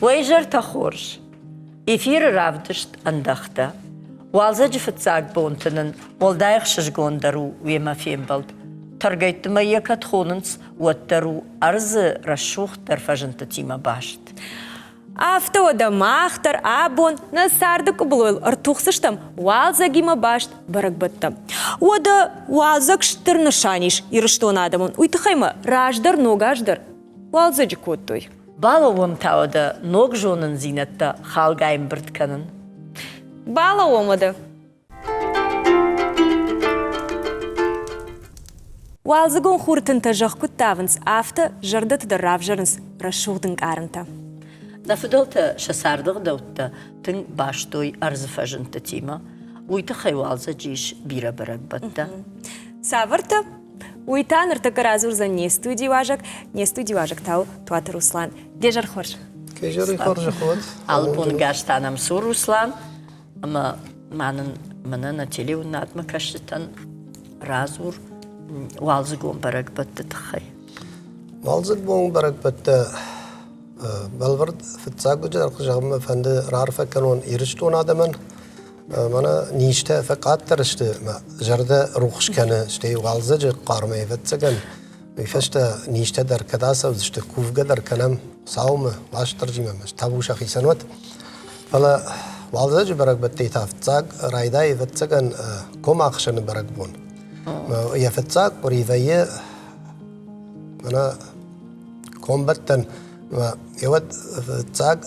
Уӕ изӕртӕ хорз! Эфиры равдыст ӕндӕхтӕ. Уалдзӕджы фыццаг бонты нын уӕлдай ӕхсызгондӕр у уемӕ фембӕлд. Тӕргӕйтты мӕ йӕ кӕд хонынц, уӕддӕр у ӕрдзы рӕсугъддӕр фӕзындтытимӕ баст. Афтӕ уӕдӕ мах дӕр абон нӕ царды къуыбылойыл ӕртухдзыстӕм уалдзӕгимӕ баст бӕрӕгбӕттӕ. Уӕдӕ уалдзӕг стыр нысан ис Ирыстоны адӕмӕн. Уый тыххӕй ма раздӕр ног аз дӕр уалдзӕджы кодтой. Балӕууӕм та уӕдӕ ног зонындзинӕдтӕ халгай ӕмбырд кӕнын. Балӕууӕм уӕдӕ. Уалдзыгон хуры тынтӕ зӕхх куыд тавынц, афтӕ зӕрдӕты дӕр равзӕрынц рӕсугъд ӕнкъарӕнтӕ. Нӕ фыдӕлтӕ сӕ царды ӕгъдӕуттӕ тынг бастой ӕрдзы фӕзындтытимӕ. Уый тыххӕй уалдзӕджы ис бирӕ бӕрӕгбӕттӕ. Цавӕртӕ? Уый та ныртӕккӕ радзурдзӕн не студийы уазӕг. Не студийы уазӕг та у Туаты Руслан. Де зӕр хорз. Кезӕры хорзӕх уӕд. Алыбон гӕстӕ нӕм цу, Руслан. Ӕмӕ ма нын мӕнӕ нӕ телеуынадмӕ кӕсджытӕн радзур уалдзыгон бӕрӕгбӕтты тыххӕй. Уалдзыгон бӕрӕгбӕттӕ бӕлвырд фыццаг зӕгъын мӕ фӕнды раарфӕ кӕнон Ирыстон адӕмӕн. Мӕнӕ низтӕ фӕкъаддӕр сты, мӕ зӕрдӕ рухс кӕны, стӕй уалдзӕджы хъармӕй ӕвӕццӕгӕн уый фӕстӕ низтӕ дӕр кӕд ацӕудзысты, кувгӕ дӕр кӕнӕм Хуыцаумӕ, Уастырджимӕ, табу сӕхицӕн уӕд. Фӕлӕ уалдзӕджы бӕрӕгбӕттӕй та фыццаг райдайы, ӕвӕццӕгӕн, комахсӕны бӕрӕгбон. Йӕ фыццаг къуыри вӕййы мӕнӕ комбӕттӕн, уӕд фыццаг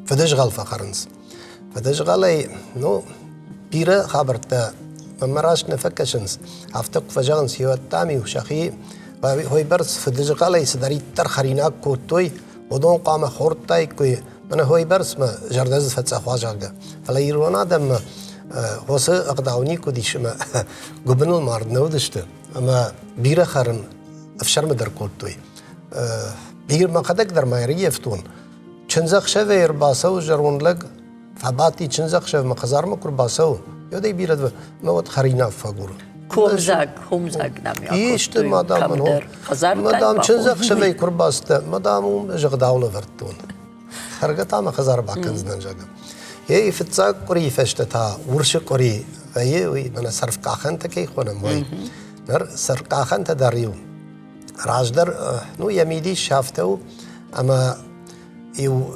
фыдызгъӕл фӕхӕрынц. Фыдызгъӕлӕй, ну, бирӕ хабӕрттӕ мӕнмӕ раст нӕ фӕкӕсынц. Афтӕ куы фӕзӕгъынц, еуӕдтам-иу сӕхи уыйбӕрц фыдызгъӕлӕй цыдӕриддӕр хӕринаг кодтой, уыдон хъуамӕ хордтаиккой, мӕнӕ уыйбӕрц мӕ зӕрдӕ дзы фӕцъӕх уа, зӕгъгӕ. Фӕлӕ ирон адӕммӕ уыцы ӕгъдау никуы уыдис ӕмӕ гуыбыныл мард нӕ уыдысты ӕмӕ бирӕ хӕрын ӕфсӕрмы дӕр кодтой. Бирӕ мӕхӕдӕг дӕр ма ӕрыййӕфтон. Чындзӕхсӕвӕй ӕрбацӕуы зӕронд лӕг, фӕбадти чындзӕхсӕвмӕ хӕдзармӕ куы рбацӕуы, уӕд ӕй бирӕ мӕ уӕд хӕринаг фӕгуры. Комдзаг, комдзаг нӕм Исты, мадам, мадам чындзӕхсӕвӕй куы рбацыдтӕ, мадам уым зӕгъдау лӕвӕрдтон. Хӕргӕ та мӕ хӕдзары бакӕндзынӕн, зӕгъгӕ. Ей, фыццаг къуырийы фӕстӕ та урсы къуыри вӕййы, уый мӕнӕ сӕрфкъахӕнтӕ кӕй хонӕм, уый. Ныр сӕрфкъахӕнтӕ дӕр иу Раздӕр, ну, йӕ мидис афтӕ у, ӕмӕ иу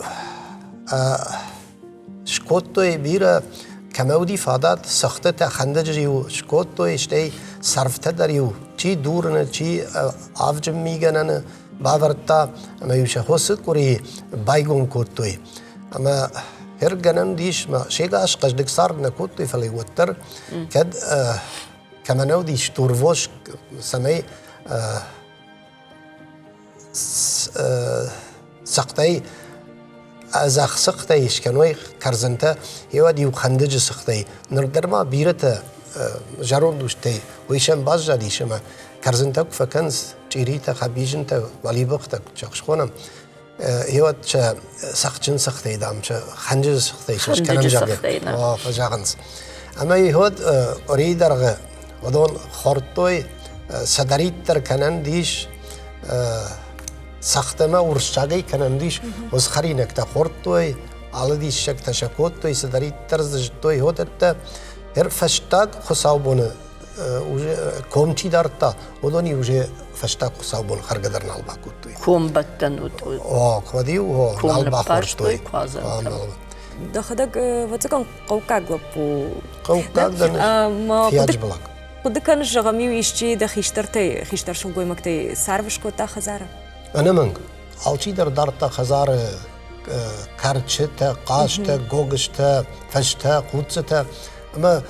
скодтой бирӕ, кӕмӕ уыди фадат, цӕхтытӕ, хӕндӕджы-иу скодтой, стӕй цӕрвтӕ дӕр-иу чи дурыны, чи авджын мигӕнӕны бавӕрдта, ӕмӕ-иу сӕ хосы къуыри байгом кодтой. Ӕмӕ хӕргӕнӕн уыдис, мӕ сегас хъӕздыг цард нӕ кодтой, фӕлӕ уӕддӕр кӕд кӕмӕ нӕ уыдис стурвос, цӕмӕй цӕхтӕй ӕдзӕхх цыхтӕй скӕной кӕрдзынтӕ, еуӕд иу хӕндыджы цыхтӕй. Ныр дӕр ма бирӕтӕ зӕронд устӕй уый сӕм баззадис ӕмӕ кӕрдзынтӕ куы фӕкӕнынц, чъиритӕ, хӕбизынтӕ, уӕлибӕхтӕ куы схонӕм, еуӕд сӕ цӕхджын цыхтӕй, дам, сӕ хӕнджы цыхтӕй сӕ скӕнӕм, зӕгъгӕ, фӕзӕгъынц. Ӕмӕ иуӕд къуырийы дӕргъы уыдон хордтой, цыдӕриддӕр кӕнӕн дис, цӕхтӕмӕ урссагӕй кӕнӕн дис, уыцы хӕринӕгтӕ хордтой, алы диссӕгтӕ сӕ кодтой, цыдӕриддӕр дзы зыдтой, уыдӕттӕ. Фӕстаг хуыцаубоны уже ком чи дардта, уыдон-иу уже фӕстаг хуыцаубон хӕргӕ дӕр нал бакодтой. Комбӕттӕн уыд. О, куыд-иу нал бахордтой. Дӕхӕдӕг ӕвӕццӕгӕн хъӕуккаг лӕппу. Хъӕуккаг дӕн фиаджбылаг. Хъуыды кӕныс, зӕгъӕм-иу исчи дӕ хистӕртӕй, хистӕр сылгоймӕгтӕй царв скодта хӕдзары? Ӕнӕмӕнг. Алчидӕр дардта хӕдзары кӕрчытӕ, хъазтӕ, гогызтӕ, фӕзтӕ, хъуццытӕ. Ӕмӕ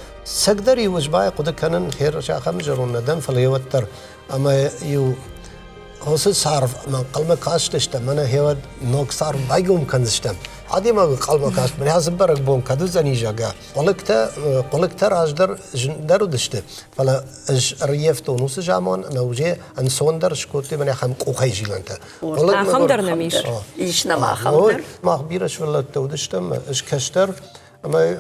цӕгдӕр-иу ӕз байхъуыды кӕнын, хер ахӕм зӕронд нӕ дӕн, фӕлӕ уӕддӕр ӕмӕ-иу уыцы царв ӕмӕ ӕнхъӕлмӕ кастыстӕм, мӕнӕ хеуӕд ног царв байгом кӕндзыстӕм. Адӕймаг ӕнхъӕлмӕ каст, мӕнӕ ацы бӕрӕгбон кӕд уыдзӕни, зӕгъгӕ. Хъуылыгтӕ, хъуылыгтӕ раздӕр зындӕр уыдысты, фӕлӕ ӕз ӕрыййӕфтон уыцы заман ӕмӕ уже ӕнцондӕр скодтой мӕнӕ ахӕм къухӕй зилӕнтӕ. Ахӕм дӕр нӕм ис. Ис нӕм ахӕм дӕр. Мах бирӕ сывӕллӕттӕ уыдыстӕм, ӕз кӕстӕр, ӕмӕ.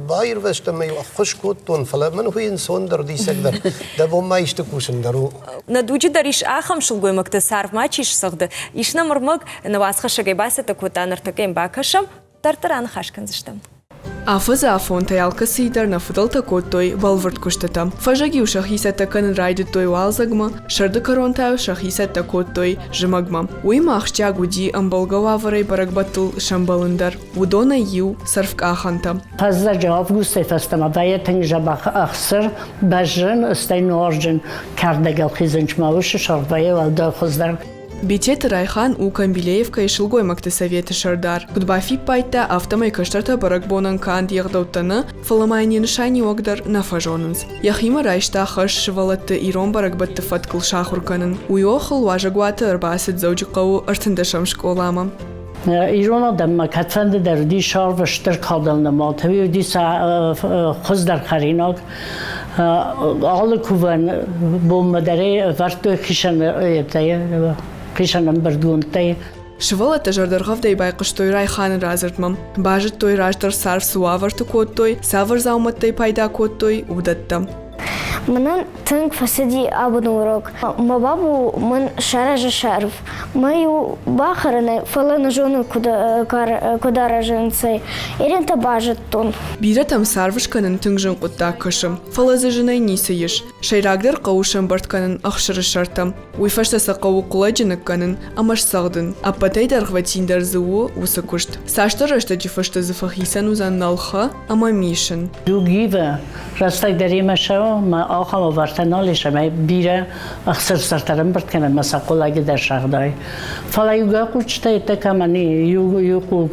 Баирвӕзт ӕмӕ иу ӕххуыс кодтон, фӕлӕ мын уый ӕнцондӕр дисагдӕр. Дӕ бон ма исты кусын дӕр у. Нӕ дуджы дӕр ис ахӕм сылгоймӕгтӕ, царвмӕ чи сцӕгъды. Ис нӕм ӕрмӕг, нӕ уацхӕссӕгӕй бацӕттӕ кодта, ныртӕккӕ йӕм бакӕсӕм, дарддӕр аныхас кӕндзыстӕм. Афӕдзы афонтӕй алкӕцыйы дӕр нӕ фыдӕлтӕ кодтой бӕлвырд куыстытӕ. Фӕззӕг-иу сӕхи цӕттӕ кӕнын райдыдтой уалдзӕгмӕ, сӕрды кӕрон та сӕхи цӕттӕ кодтой зымӕгмӕ. Уыимӕ ахсджиаг уыди ӕмбӕлгӕ уавӕрӕй бӕрӕгбӕттыл сӕмбӕлын дӕр. Уыдонӕй иу цӕрвкъахӕнтӕ. Фӕззӕджы августӕй фӕстӕмӕ вӕййы тынг дзӕбӕх ӕхсыр, бӕззын, стӕй нуарджын кӕрдӕгыл хизынчмӕ уыцы сӕр вӕййы уӕлдай хуыздӕр. Битеты Райхан у Камбилеевкӕйы сылгоймӕгты советы сӕрдар. Куыд бафиппайдта, афтӕмӕй кӕстӕртӕ бӕрӕгбонӕн канд йе гъдӕуттӕ нӕ, фӕлӕ ма йын йӕ нысаниуӕг дӕр нӕ фӕзонынц. Йӕхимӕ райста хӕс сывӕллӕтты ирон бӕрӕгбӕтты фӕткыл сахуыр кӕнын. Уый охыл уазӕгуаты ӕрбацыд Дзӕуджыхъӕуы ӕртындӕсӕм скъоламӕ. Ирон адӕммӕ кӕдфӕнды дӕр уыди сарвы стыр кадыл нымад, уыди сӕ хуыздӕр хӕринаг. Алы кувӕн бонмӕ дӕр ӕвӕрдтой хицӕн ӕмбырдгондтӕй. Сывӕллӕттӕ зӕрдӕргъӕвдӕй байхъуыстой Райханы радзырдмӕ. Базыдтой, раздӕр царв цы уавӕрты кодтой, цавӕр дзаумӕттӕй пайда кодтой, уыдӕттӕ. Мӕнӕн тынг фӕцыди абоны урок. Мӕ бабу мын саразы шарф. Мӕ иу бахӕрынӕй, фӕлӕ нӕ зонын, куыд аразынц ӕй. Ерентӕ базыдтон. Бирӕтӕм царв скӕнын тынг зын хъуыддаг кӕсы, фӕлӕ дзы зынӕй ницы ис. Сӕйрагдӕр хъӕуы сӕмбырд кӕнын ӕхсыры сӕртӕ. Уый фӕстӕ сӕ хъӕуы хъуылӕджы ныккӕнын ӕмӕ сцӕгъдын. Ӕппӕтӕй дӕргъвӕтиндӕр дзы у уыцы куыст. Цасдӕр рӕстӕджы фӕстӕ дзы фӕхицӕн уыдзӕн нӕлхӕ ӕмӕ мисын. Дуг ивы, рӕстӕг дӕр имӕ цӕуы, мӕ ахӕм уавӕртӕ нал ис, ӕмӕ бирӕ ӕхсырсӕртӕ ӕрӕмбырд кӕнӕм ӕмӕ сӕ хъуылӕджы дӕр сагъдай. Фӕлӕ иугай хъуджытӕ йедтӕ кӕмӕн и, иу хъуг,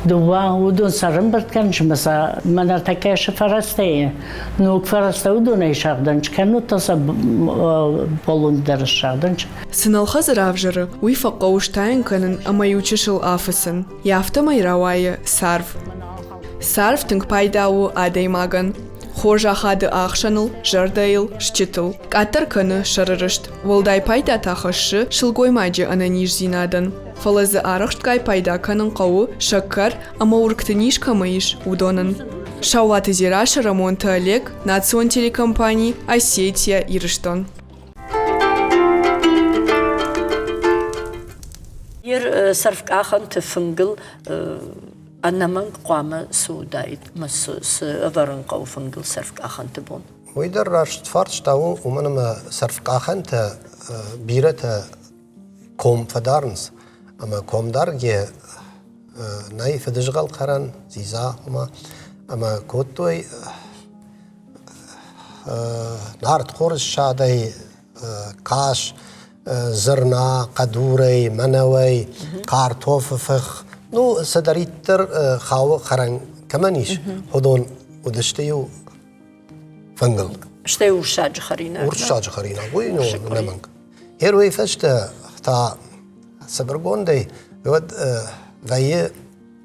дыууӕ, уыдон сӕ ӕрӕмбырд кӕнынц ӕмӕ сӕ мӕнӕ ӕртӕккӕ цы фӕрӕзтӕ и, ног фӕрӕзтӕ уыдонӕй сагъдӕнч, кӕннод та сӕ баллон дӕр ссагъдӕнч. Цы нӕлхӕ дзы равзӕры, уый фӕхъӕуы стайын кӕнын ӕмӕ иу чысыл афыцын. Йӕ афтӕмӕй рауайы царв. Царв тынг пайда у адӕймагӕн. Хорз ахады ӕхсӕныл, зӕрдӕйыл, стджытыл. Къаддӕр кӕны сӕры рыст. Уӕлдай пайда та хӕссы сылгоймаджы ӕнӕниздзинадӕн. Фӕлӕ дзы арӕхстгай пайда кӕнын хъӕуы сӕкӕр ӕмӕ уыргты низ кӕмӕ ис, уыдонӕн. Саулаты Дзерассӕ, Рӕмонты Олег, национ телекомпани «Осетия, Ирыстон». Йе сӕрфкъахӕнты фынгыл ӕнӕмӕнг хъуамӕ цы уыдаид ӕмӕ цы ӕвӕрын хъӕуы фынгыл сӕрфкъахӕнты бон? Уый дӕр раст фарста у, уымӕн ӕмӕ сӕрфкъахӕнтӕ бирӕтӕ ком фӕдарынц ӕмӕ комдаргӕ нӕй фыдызгъӕлхӕрӕн, дзидза ома ӕмӕ кодтой нартхоры ссадӕй кас, зырна, хъӕдурӕй, мӕнӕуӕй, картофы фых, ну, цыдӕриддӕр хауы хӕрӕн кӕмӕн ис, уыдон уыдысты иу фынгыл. Стӕй урссаджы хӕринаг. Урссаджы хӕринаг, уый ну, ӕнӕмӕнг. Гъер фӕстӕ та цыбыргондӕй уӕд вӕййы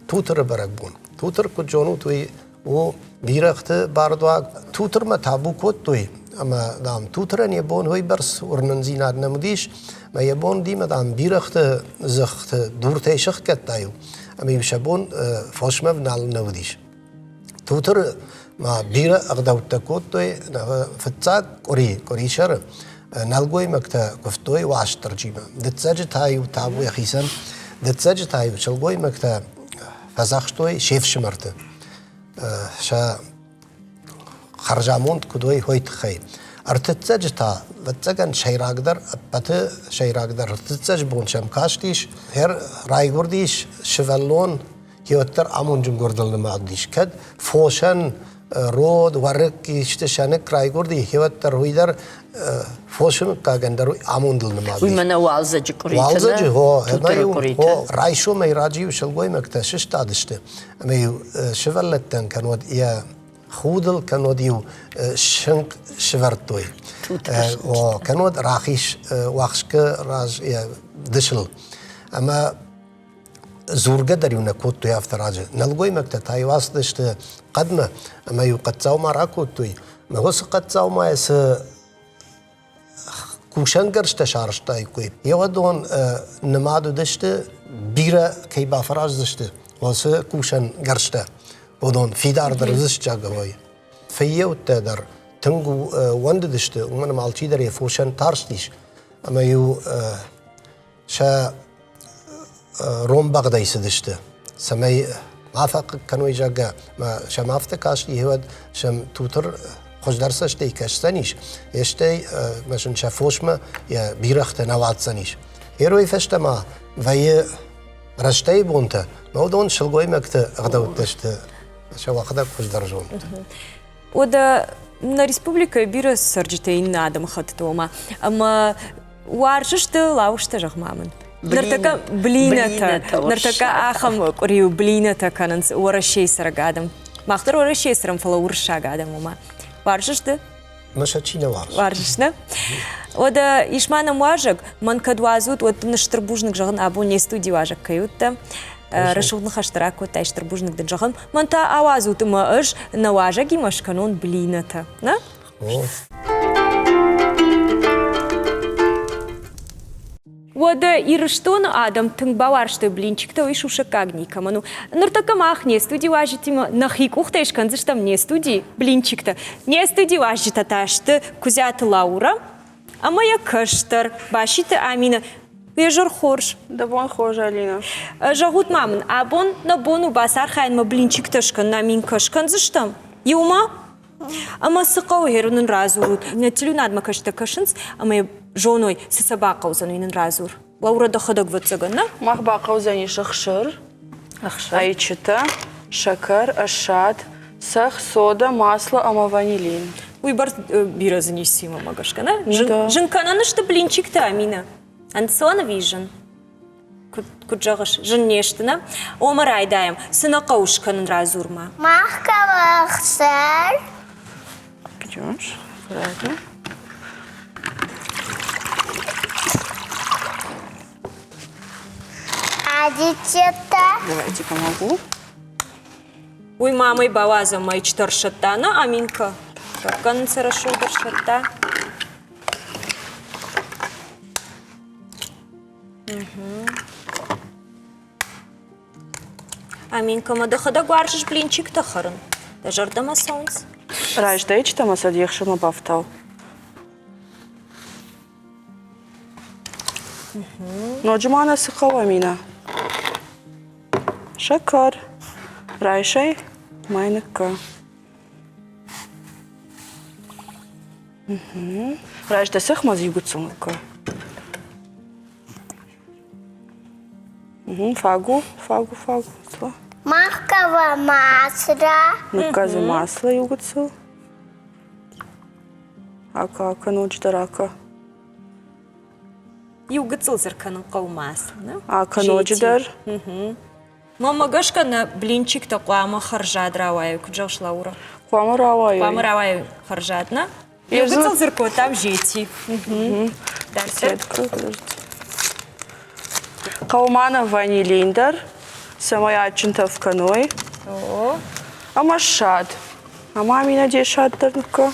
Тутыры бӕрӕгбон. Тутыр, куыд зонут, уый у бирӕгъты бардуаг. Тутырмӕ табу кодтой, ӕмӕ, дам, Тутырӕн йӕ бон уыйбӕрц уырнындзинад нӕм уыдис, ӕмӕ йӕ бон уыди, дам, бирӕгъты дзыхты дуртӕй сыхгӕдта-иу, ӕмӕ-иу сӕ бон фосмӕ вналын нӕ уыдис. Тутыры ма бирӕ ӕгъдӕуттӕ кодтой. Фыццаг къуыри, къуырисӕры нӕлгоймӕгтӕ куывтой Уастырджимӕ. Дыццӕджы та-иу табу йӕхицӕн, дыццӕджы та-иу сылгоймӕгтӕ фӕдзӕхстой се фсымӕрты сӕ хӕрзамонд куыд уой, уый тыххӕй. Ӕртыццӕджы та, ӕвӕццӕгӕн, сӕйрагдӕр, ӕппӕты сӕйрагдӕр ӕртыццӕджы бон сӕм кастис, райгуырдис сывӕллон уӕддӕр амонджын гуырдыл нымад уыдис. Кӕд фосӕн род, уӕрыкк исты сӕныкк райгуырди, уӕддӕр уый дӕр фосы мыггагӕн дӕр амондыл нымад Уый мӕнӕ уалдзӕджы къуыриты, Уалдзӕджы, хо, ӕмӕ-иу райсомӕй раджы-иу сылгоймӕгтӕ сыстадысты ӕмӕ-иу сывӕллӕттӕн кӕннод йӕ худыл, кӕннод-иу сынк сывӕрдтой. Кӕннод рахиз уӕхскы раз йӕ дысыл. Ӕмӕ дзургӕ дӕр-иу нӕ кодтой афтӕ раджы. Нӕлгоймӕгтӕ та-иу ацыдысты хъӕдмӕ ӕмӕ-иу хъӕддзаума ракодтой. Ӕмӕ уыцы хъӕддзаумайӕ цы кусӕнгӕрзтӕ сарӕзтаиккой, еуӕдон нымад уыдысты, бирӕ кӕй бафӕраздзысты, уыцы кусӕнгӕрзтӕ. Уыдон фидардӕр уыдзысты ой. Фыййӕуттӕ дӕр тынг уӕндыдысты, уымӕн ӕмӕ алчидӕр йӕ фосӕн тарстис ӕмӕ-иу сӕ ромбӕгъдӕй цыдысты, цӕмӕй ма фӕхъыг кӕной, зӕгъгӕ, мӕ сӕм афтӕ касти, уӕд сӕм Тутыр хуыздӕр цӕстӕй кӕсдзӕнис, стӕй мӕ сын сӕ фосмӕ йӕ бирӕгътӕ нӕ уадздзӕнис. Герой фӕстӕмӕ вӕййы рӕстӕй бонтӕ, но уыдон сылгоймӕгты ӕгъдӕуттӕ сты, сӕ уӕхӕдӕг хуыздӕр зонут. Уӕдӕ нӕ республикӕйы бирӕ цӕрджытӕ иннӕ адӕмыхӕттыты ома ӕмӕ уарзыс ды лауызтӕ зӕгъ-ма мын. Ныртӕккӕ блинӕтӕ, ныртӕккӕ ахӕм къуыри блинӕтӕ кӕнынц Уӕрӕсейы цӕрӕг адӕм. Мах дӕр Уӕрӕсейы цӕрӕм, фӕлӕ уырыссаг адӕм ома. Уарзыс ды? Мӕ сӕ чи нӕ уарзы? Уарзыс, нӕ? Уӕдӕ ис ма нӕм уазӕг. Мӕн кӕд уадзут, уӕд дын стыр бузныг зӕгъын, абон не студийы уазӕг кӕй уыдтӕ. Рӕсугъд ныхӕстӕ ракодтай, стыр бузныг дын зӕгъын. Мӕн та ауадзут ӕмӕ ӕз нӕ уазӕгимӕ скӕнон блинӕтӕ. Нӕ? Уӕдӕ Ирыстоны адӕм тынг бауарзтой блинчиктӕ, уый сусӕггаг никӕмӕн у. Ныртӕккӕ мах не студийы уазджытимӕ нӕхи къухтӕй скӕндзыстӕм не студийы блинчиктӕ. Не студийы уазджытӕ та сты Куыдзиаты Лаура ӕмӕ йӕ кӕстӕр Баситы Аминӕ. Уе зӕр хорз. Дӕ бон хорз, Алина. Зӕгъут ма мын, абон нӕ бон у бацархайынмӕ блинчиктӕ скӕнын, Аминкӕ, скӕндзыстӕм? Иумӕ? Ӕмӕ цы хъӕуы, гъер нын радзурут. Нӕ телеуынадмӕ кӕсджытӕ кӕсынц ӕмӕ йӕ зоной, цы сӕ бахъӕудзӕн, уый нын радзур. Лаура, дӕхӕдӕг ӕвӕццӕгӕн, нӕ? Мах бахъӕудзӕнис ӕхсыр, ӕйчытӕ, сӕкӕр, ӕссад, цӕхх, содӕ, масло ӕмӕ ванилин. Уый бӕрц бирӕ дзы ницы мӕ гӕсгӕ, нӕ? Зын кӕнӕн сты блинчиктӕ, Аминӕ? Ӕнцон ӕви зын? Куыд зӕгъыс, зын не сты, нӕ? Омӕ райдайӕм. Цы нӕ хъӕуы скӕнын, радзур-ма. Мах хъӕуы ӕхсӕр. Идешь, аккуратно. Адитета. Давайте помогу. Уый мамӕй бауадзӕм мӕйчытӕ ӕрсӕтта, нӕ, Аминка? Кӕнын сӕ рӕсугъд ӕрсӕтта. Аминка, ма дӕхӕдӕг уарзыс блинчиктӕ хӕрын? Дӕ зӕрдӕмӕ цӕуынц? Раздӕйджытӕ мӕ сӕ де хсырмӕ бафтау. Ноджы ма нӕ цы хъӕуы, Аминӕ? Сӕкӕр. Райсай, ма йын ныккӕ. Райста сӕхмӕ иу гыццыл Фаг у, фаг у, фаг у. Махкова масло. Ныккӕ масло иу гыццыл. Ака, ака, ноджыдӕр ака. Иу гыццыл дзы ркӕнын хъӕуы масло, нӕ? Ака ноджыдӕр. Мӕнмӕ гӕсгӕ нӕ блинчиктӕ хъуамӕ хӕрзад рауайой, куыд зӕгъыс, Лаура? Хъуамӕ рауайой. Хъуамӕ рауайой хӕрзад, нӕ? Иу гыццыл дзы ркодтам зети. Хъӕуы ма нӕ ванилин дӕр, цӕмӕй адджын тӕф кӕной. Ӕмӕ ссад. Ӕмӕ Аминӕ де ссад дӕр ныккӕ.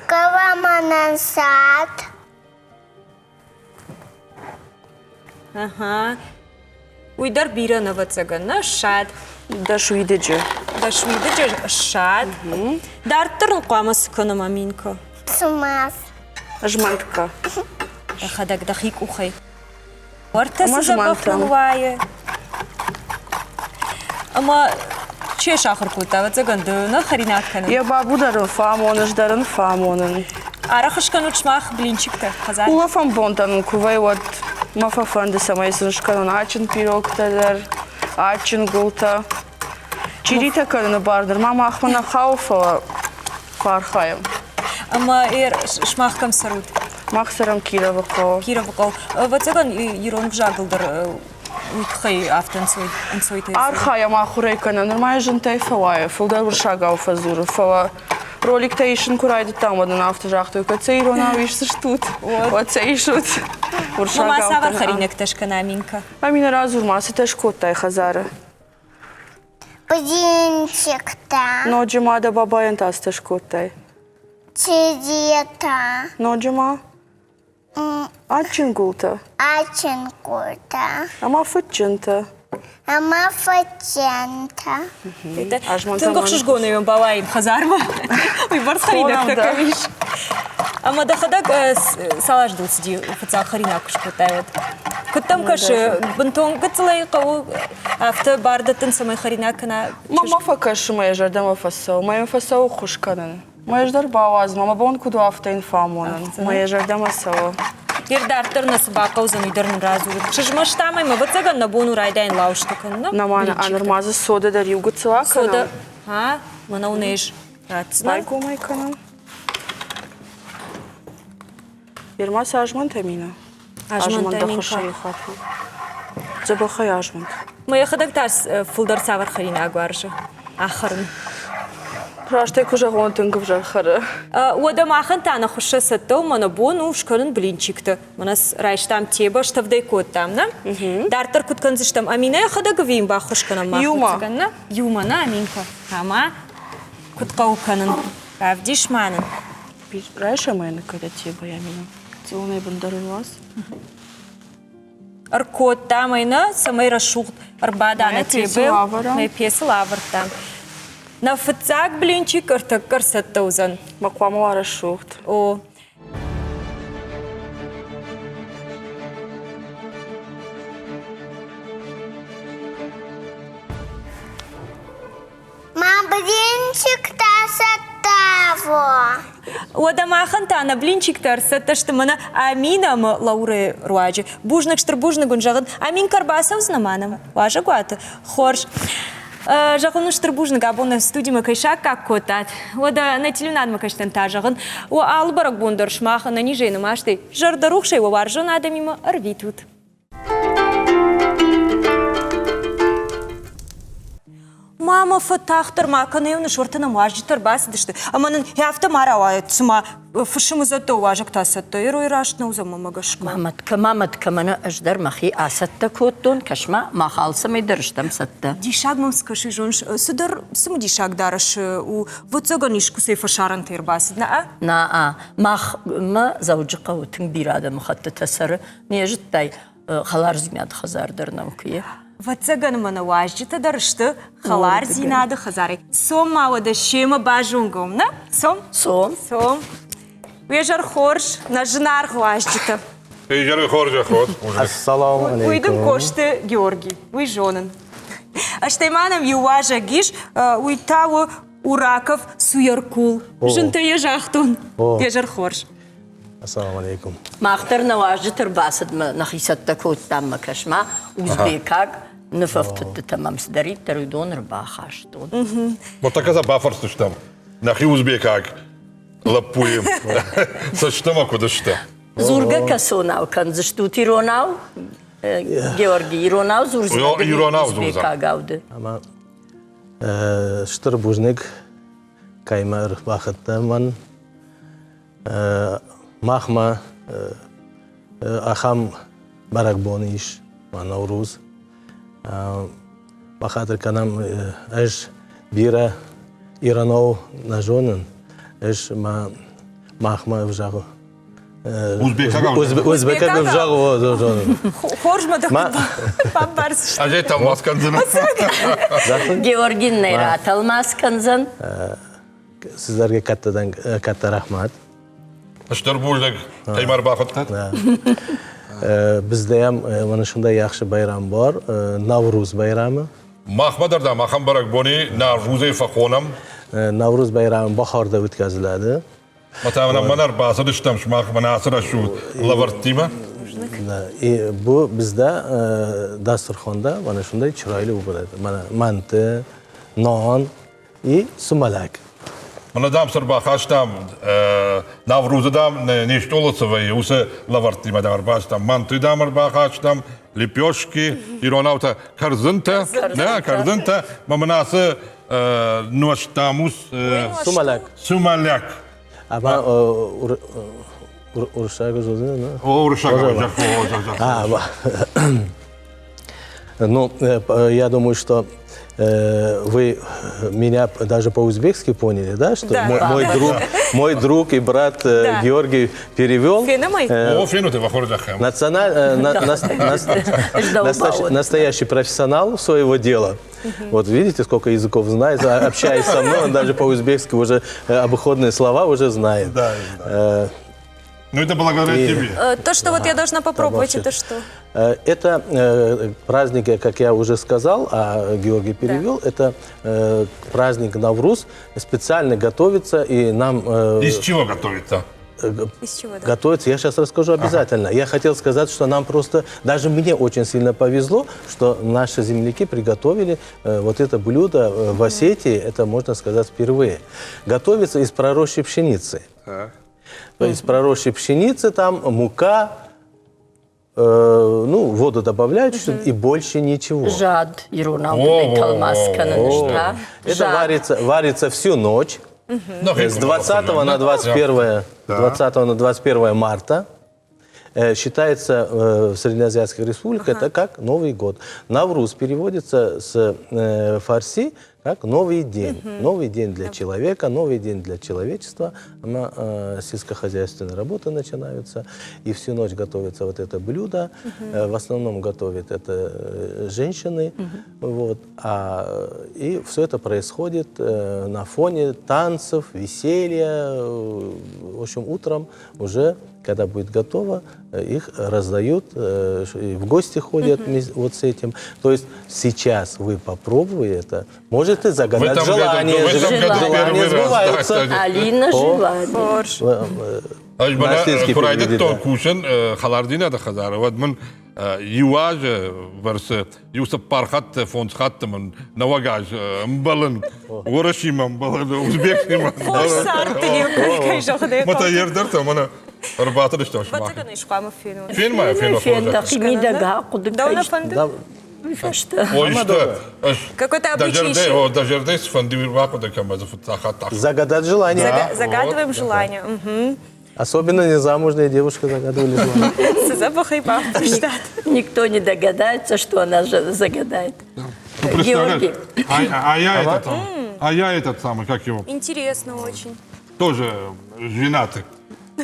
Хъӕуы мӕнӕн сад. Ага. Уый дӕр бирӕ ӕвӕццӕгӕн, нӕ ссад. Дӕс уидыджы. Дӕс уидыджы ссад. Дарддӕр ын хъуамӕ цы кӕнӕм, Аминка? Цымас. Змӕнтгӕ. Дӕхӕдӕг дӕхи къухӕй. Уӕртӕ цы дзӕбӕх нын уайы. Ӕмӕ чи сахуыр кодта, ӕвӕццӕгӕн, ды нӕ хӕринаг кӕнын? Йӕ бабу дӕр ын фӕамоны, ӕз дӕр ын фӕамонын. Арӕх скӕнут сымах блинчиктӕ хӕдзар? Улӕфӕн бонтӕ мын куы вӕййы, уӕд мӕ фӕфӕнды, цӕмӕй сын скӕнон адджын пирогтӕ дӕр, адджын гуылтӕ. Чъиритӕ кӕныны бар нырма махмӕ нӕ хауы, фӕлӕ фӕархайӕм. Ӕмӕ сымах кӕм цӕрут? Мах цӕрӕм Кировы хъӕуы. Кировы хъӕу. Ӕвӕццӕгӕн, ирон ӕвзагыл дӕр уый тыххӕй афтӕ ӕнцойтӕй Архайӕм ахуырӕй кӕнӕм. Нырма йӕ зынтӕй фӕуайы, фылдӕр уырыссагау фӕдзуры, фӕлӕ роликтӕ исын куы райдыдтам, уӕд нын афтӕ загътой, кӕд сӕ иронау исдзыстут, уӕд сӕ исут. Уырыссагау. Ма цавӕр хӕринӕгтӕ скӕна Аминка? Амина, радзур ма, цытӕ скодтай хӕдзары? Блинчиктӕ. Ноджы ма дӕ бабайӕн та цытӕ скодтай? Чизетӕ. Ноджы ма? Адджын гуылтӕ. Адджын гуылтӕ. Ӕмӕ фыдджынтӕ. Ӕмӕ фӕччентӕ. Тынг ӕхсызгонӕй уӕм бауайын хӕдзармӕ. Уый бӕрц хӕринӕгтӕ кӕм ис. Ӕмӕ дӕхӕдӕг цал азы дыл цыди фыццаг хӕринаг куы скодтай, уӕд? Куыд дӕм кӕсы, бынтон гыццылӕй хъӕуы афтӕ бар дӕттын, цӕмӕй хӕринаг кӕна? Мама фӕкӕсы, мӕ зӕрдӕмӕ фӕцӕуы, мӕ йын фӕцӕуы ххуыс кӕнын. Мӕ ӕз дӕр бауадз, мӕ бон куыд у, афтӕ йын фӕамонын. Мӕ йӕ зӕрдӕмӕ цӕуы. Йе дарддӕр нӕ цы бахъӕудзӕн, уый дӕр нын радзурут. Сызмӕстам ӕмӕ, ӕвӕццӕгӕн, нӕ бон у райдайын лауызтӕ кӕнын. Нӕма, нырма дзы содӕ дӕр иу гыццыл акӕнӕм. Содӕ, а, мӕнӕу нӕ ис. Ратдзынӕ. Байгом ӕй кӕнӕм. Ерма цы азмӕнтӕ мина? Азмӕнтӕ Азмӕнтӕ хатмӕ. Дзӕбӕхӕй азмӕнт. Мӕ йӕхӕдӕг та фылдӕр цавӕр хӕринаг уарзы ахӕрын? Растӕй куы зӕгъон, тынг ӕвзӕр хӕры. Уӕдӕ махӕн та нӕ хуыссӕ цӕттӕ у, мӕнӕ бон у скӕнын блинчиктӕ. Мӕнӕ райстам тебӕ, стӕвдӕй кодтам, нӕ? Дарддӕр куыд кӕндзыстӕм? Аминӕ йӕхӕдӕг ӕви йын баххуыс кӕнӕм мах? Иумӕ. Нӕ? Иумӕ, нӕ, Аминка? Ӕмӕ куыд хъӕуы кӕнын? Равдис ма нын. Райсӕм ӕй ныккӕдӕ тебӕйӕ, Аминӕ. Цъилонӕй бындӕр ӕруадз. Ӕркодтам ӕй нӕ, цӕмӕй рӕсугъд ӕрбада нӕ тебӕ. Нӕ пецыл авӕрдтам. Нӕ фыццаг блинчик ӕртӕккӕ ӕрцӕттӕ уыдзӕн. Мӕ хъуамӕ уа рӕсугъд. О. Мӕ блинчиктӕ цӕттӕ Уӕдӕ махӕн та нӕ блинчиктӕ ӕрцӕттӕ сты мӕнӕ Амин ӕмӕ Лаурӕйы руаджы. Бузныг, стыр бузныг уын зӕгъын. Аминка ӕрбацӕудзынӕ ма нӕм уазӕгуаты? Хорз. Зӕгъын стыр бузныг, абон нӕ студимӕ кӕй саккаг кодтат. Уӕдӕ нӕ телеуынадмӕ кӕсджытӕн та зӕгъын, уӕ алы бӕрӕгбон дӕр сымах ӕнӕнизӕй нымӕстӕй, зӕрдӕрухсӕй уӕ уарзон адӕмимӕ ӕрвитут. Мама, фӕтагъддӕр ма кӕнӕ нысорты нӕм уазджытӕ ӕрбацыдысты ӕмӕ нын афтӕ ма рауайӕд, цыма фысымы цӕттӕ уазӕг та цӕттӕ, Ерой раст нӕ уыдзӕн мӕмӕ гӕсгӕ. Мамӕткӕ, мамӕткӕ, мӕнӕ ӕз дӕр мӕхи ацӕттӕ кодтон, кӕс-ма, мах алцӕмӕй дӕр стӕм цӕттӕ. Диссаг мӕм цы кӕсы, зоныс, цыдӕр цымыдисаг дарӕс у, ӕвӕццӕгӕн искуыцӕй фӕсарӕнтӕй ӕрбацыд, нӕ? Нӕ, махмӕ Дзӕуджыхъӕуы тынг бирӕ адӕмыхӕттытӕ цӕры, Не зыдтай, хӕлардзинады хӕдзар дӕр нӕм куы и. Ӕвӕццӕгӕн мӕнӕ уазджытӕ дӕр сты хӕлардзинады хӕдзарӕй. Цом ма уӕдӕ семӕ базонгӕ уӕм, нӕ? Цом? Цом. Цом. Уе зӕр хорз, нӕ зынаргъ уазджытӕ. Изӕры хорзӕх уӕд. Ассаламу алейкум. Уый дын Косты Георги, уый зонын. Стӕй ма нӕм иу уазӕг ис, уый та у Ураков Суяркул. Зынтӕ йӕ загътон. Де зӕр хорз. Ассаламу алейкум. Мах дӕр нӕ уазджыты ӕрбацыдмӕ нӕхи цӕттӕ кодтам мӕ кӕс-ма, узбекаг ныфӕфтыдтытӕ мӕм цыдӕриддӕр уыдон ӕрбахастон. Ныртӕккӕ сӕ бафӕрсдзыстӕм нӕхи узбекаг лӕппуйы цӕстӕмӕ куыд сты. Дзургӕ кӕцонау кӕндзыстут иронау? Георги, иронау дзурдзынӕ? Иронау дзурдзӕн. Узбекагау ды. Ӕмӕ стыр бузныг, кӕй мӕ ӕрбахыдтӕ мӕн. Махмӕ ахӕм бӕрӕгбон ис, ма Науруз. Бахатыр кӕнӕм, ӕз бирӕ иронау нӕ зонын. Ӕз ма махмӕ ӕвзагыл Узбекаг ӕвзагыл зонын. Хорз мӕ дӕ бамбӕрзысты. Ӕз ӕй тӕлмац кӕндзынӕн. Георгин нӕ ратӕлмац кӕндзӕн. Sizlerge kattadan katta rahmat. Стыр бузныг, кӕй ӕрбахуыдтат. Bizde ham mana shunday yaxshi bayram bor, Navruz bayrami. Махмӕ дӕр дам ахӕм бӕрӕгбони Наврузӕй фӕхонӕм. Navruz bayrami bahorda o'tkaziladi. Мӕ мӕн ӕрбацыдыстӕм сымах мӕнӕ ацы рӕсугъд лӕвӕрттимӕ. И bu bizda dasturxonda mana shunday chiroyli bo'ladi. Mana manti, non И сумалак. Мӕнӕ дам цы рбахастам, Наврузы дам не стъолы цы вӕййы, уыцы лӕвӕрттимӕ дам ӕрбахастам. Манты дам ӕрбахастам, лепешки, иронау та кӕрдзынтӕ, нӕ, кӕрдзынтӕ. Мӕ мын ацы нуӕзт дам ус... Сумаляк. Сумаляк. Ама уырыссаг зоны, О, уырыссаг. Ну, я думаю, что вы меня даже по-узбекски поняли, да, что да. Мой, мой, друг, мой друг и брат да. Георгий перевел. Националь, настоящий профессионал своего дела. Вот видите, сколько языков знает. Общаясь со мной, он даже по-узбекски уже обиходные слова уже знает. Да, да. Ну, это благодаря тебе. То, что вот я должна попробовать, это что? Это праздник, как я уже сказал, а Георгий перевел, это праздник Навруз специально готовится и нам... Из чего готовится? Из чего, да? Готовится, я сейчас расскажу обязательно. Ага. Я хотел сказать, что нам просто, даже мне очень сильно повезло, что наши земляки приготовили вот это блюдо в Осетии, это можно сказать впервые. Готовится из проросшей пшеницы. Так. Из проросшей пшеницы там мука, ну, воду добавляют чуть-чуть, и больше ничего. Зад иронау Это варится, варится всю ночь. С 20 на 21, 20 на 21 марта. Считается в Среднеазиатских республиках это как Новый год. Навруз переводится с фарси как новый день. Новый день для человека, новый день для человечества. Сельскохозяйственные работы начинаются. И всю ночь готовится вот это блюдо. В основном готовят это женщины. Вот. И все это происходит на фоне танцев, веселья. В общем, утром уже, когда будет готово, их раздают, в гости ходят вот с этим. То есть сейчас вы попробуете это, можете загадать желание. Желания сбываются. Алина желание. Куы райдыдтон кусын хӕлардзинады хӕдзары, уӕд мын иу азы бӕрцы иу цыппар хатты, фондз хатты мын нӕуӕг аз ӕмбӕлын, уырысимӕ ӕмбӕлын, узбектимӕ. Хорз цард кӕй зӕгъын. Мӕ та ердӕртӕ мӕнӕ ӕрбацыдыстӕм сымах. Ӕвӕццӕгӕн ис хъуамӕ фенон. Фен ма фен Фен дӕхи мидӕг ахъуыды Дӕу нӕ фӕнды? Фӕстӕ. Ой, исты, ӕз Какой-то дӕ обычай зӕрдӕ, еще. о, дӕ зӕрдӕ цы фӕнды, уый бахъуыды кӕн, ӕмӕ дзы фыццаг хатт ахъуыды. Загадать желание. Загадываем желание. Мгм. Особенно незамужняя девушка загадывали желание. Цы дзӕбӕхӕй бамбӕрстат. Никто не догадается, что она же загадает. Ну, представляешь, Георгий. а я этот, а я этот самый, как его, Интересно очень. тоже женатый.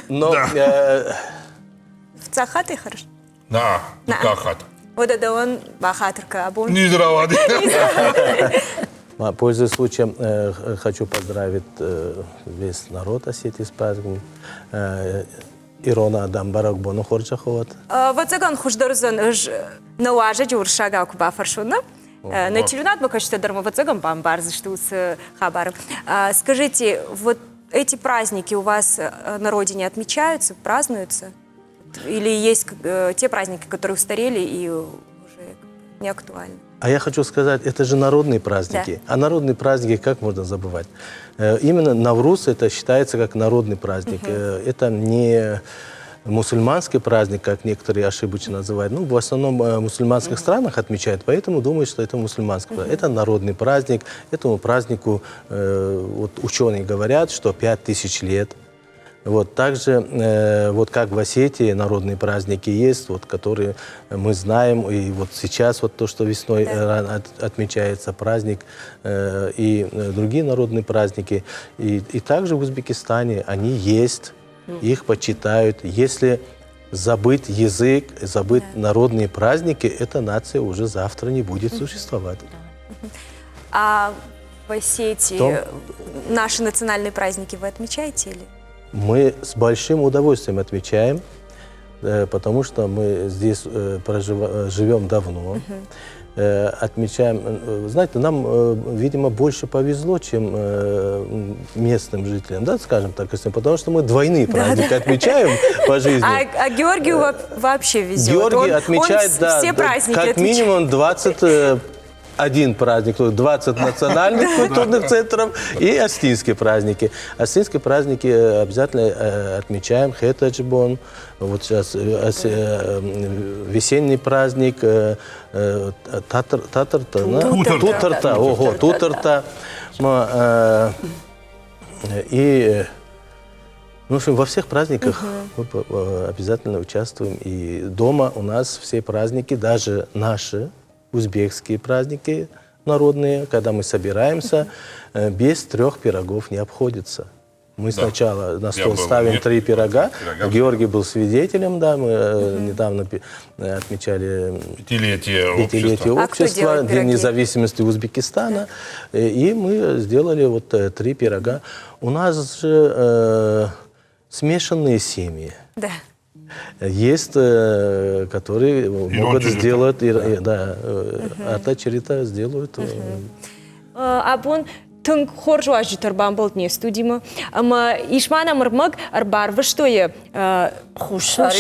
Но В цахаты хорошо. На, дыккаг Уӕдӕ дӕуӕн бахатыр кӕ абон. Низ рауади. Пользуясь случаем, хочу поздравить весь народ Осетии с праздником. Ирон адӕм бӕрӕгбоны хорзӕх уӕд. Ӕвӕццӕгӕн хуыздӕр уыдзӕн ӕз нӕ уазӕджы уырыссагау куы бафӕрсон, нӕ? Нӕ телеуынадмӕ кӕсджытӕ дӕр ма ӕвӕццӕгӕн бамбардзысты уыцы хабар. Скажите, вот эти праздники у вас на родине отмечаются, празднуются? Или есть те праздники, которые устарели и уже не актуальны? А я хочу сказать, это же народные праздники. А народные праздники как можно забывать? Именно Навруз это считается как народный праздник. Это не мусульманский праздник, как некоторые ошибочно называют. Ну, в основном в мусульманских странах отмечают, поэтому думают, что это мусульманский праздник. Это народный праздник. Этому празднику вот ученые говорят, что 5000 лет. Вот также, вот как в Осетии народные праздники есть, вот, которые мы знаем, и вот сейчас вот то, что весной рано отмечается праздник, и другие народные праздники, и также в Узбекистане они есть, их почитают. Если забыть язык, забыть народные праздники, эта нация уже завтра не будет существовать. А в Осетии Том? наши национальные праздники вы отмечаете или? Мы с большим удовольствием отмечаем, потому что мы здесь живем давно. Отмечаем, знаете, нам, видимо, больше повезло, чем местным жителям, да, скажем так, если, потому что мы двойные праздники отмечаем по жизни. А Георгию вообще везет. Георгий отмечает, он да, все да, праздники как отмечает. минимум 21 праздник, то есть 20 национальных культурных центров и осетинские праздники. Осетинские праздники обязательно отмечаем. Хетаджбон, вот сейчас весенний праздник, Татар, Татарта, да? Туторта. Туторта, ого, Туторта. И, ну, в общем, во всех праздниках мы обязательно участвуем. И дома у нас все праздники, даже наши, узбекские праздники народные, когда мы собираемся, без трех пирогов не обходится. Мы да. сначала на стол ставим три пирога. пирога. Георгий был свидетелем, да, мы недавно отмечали пятилетие, пятилетие общества, а День независимости Узбекистана, и мы сделали вот три пирога. У нас же э, смешанные семьи. Да. Есть, которые могут сделать, да, да ата чирита сделают. Абон тынг хорз уазджытӕ ӕрбамбӕлд не студимӕ. Ӕмӕ ис ма нӕм ӕрмӕг ӕрбарвыстой Хуссар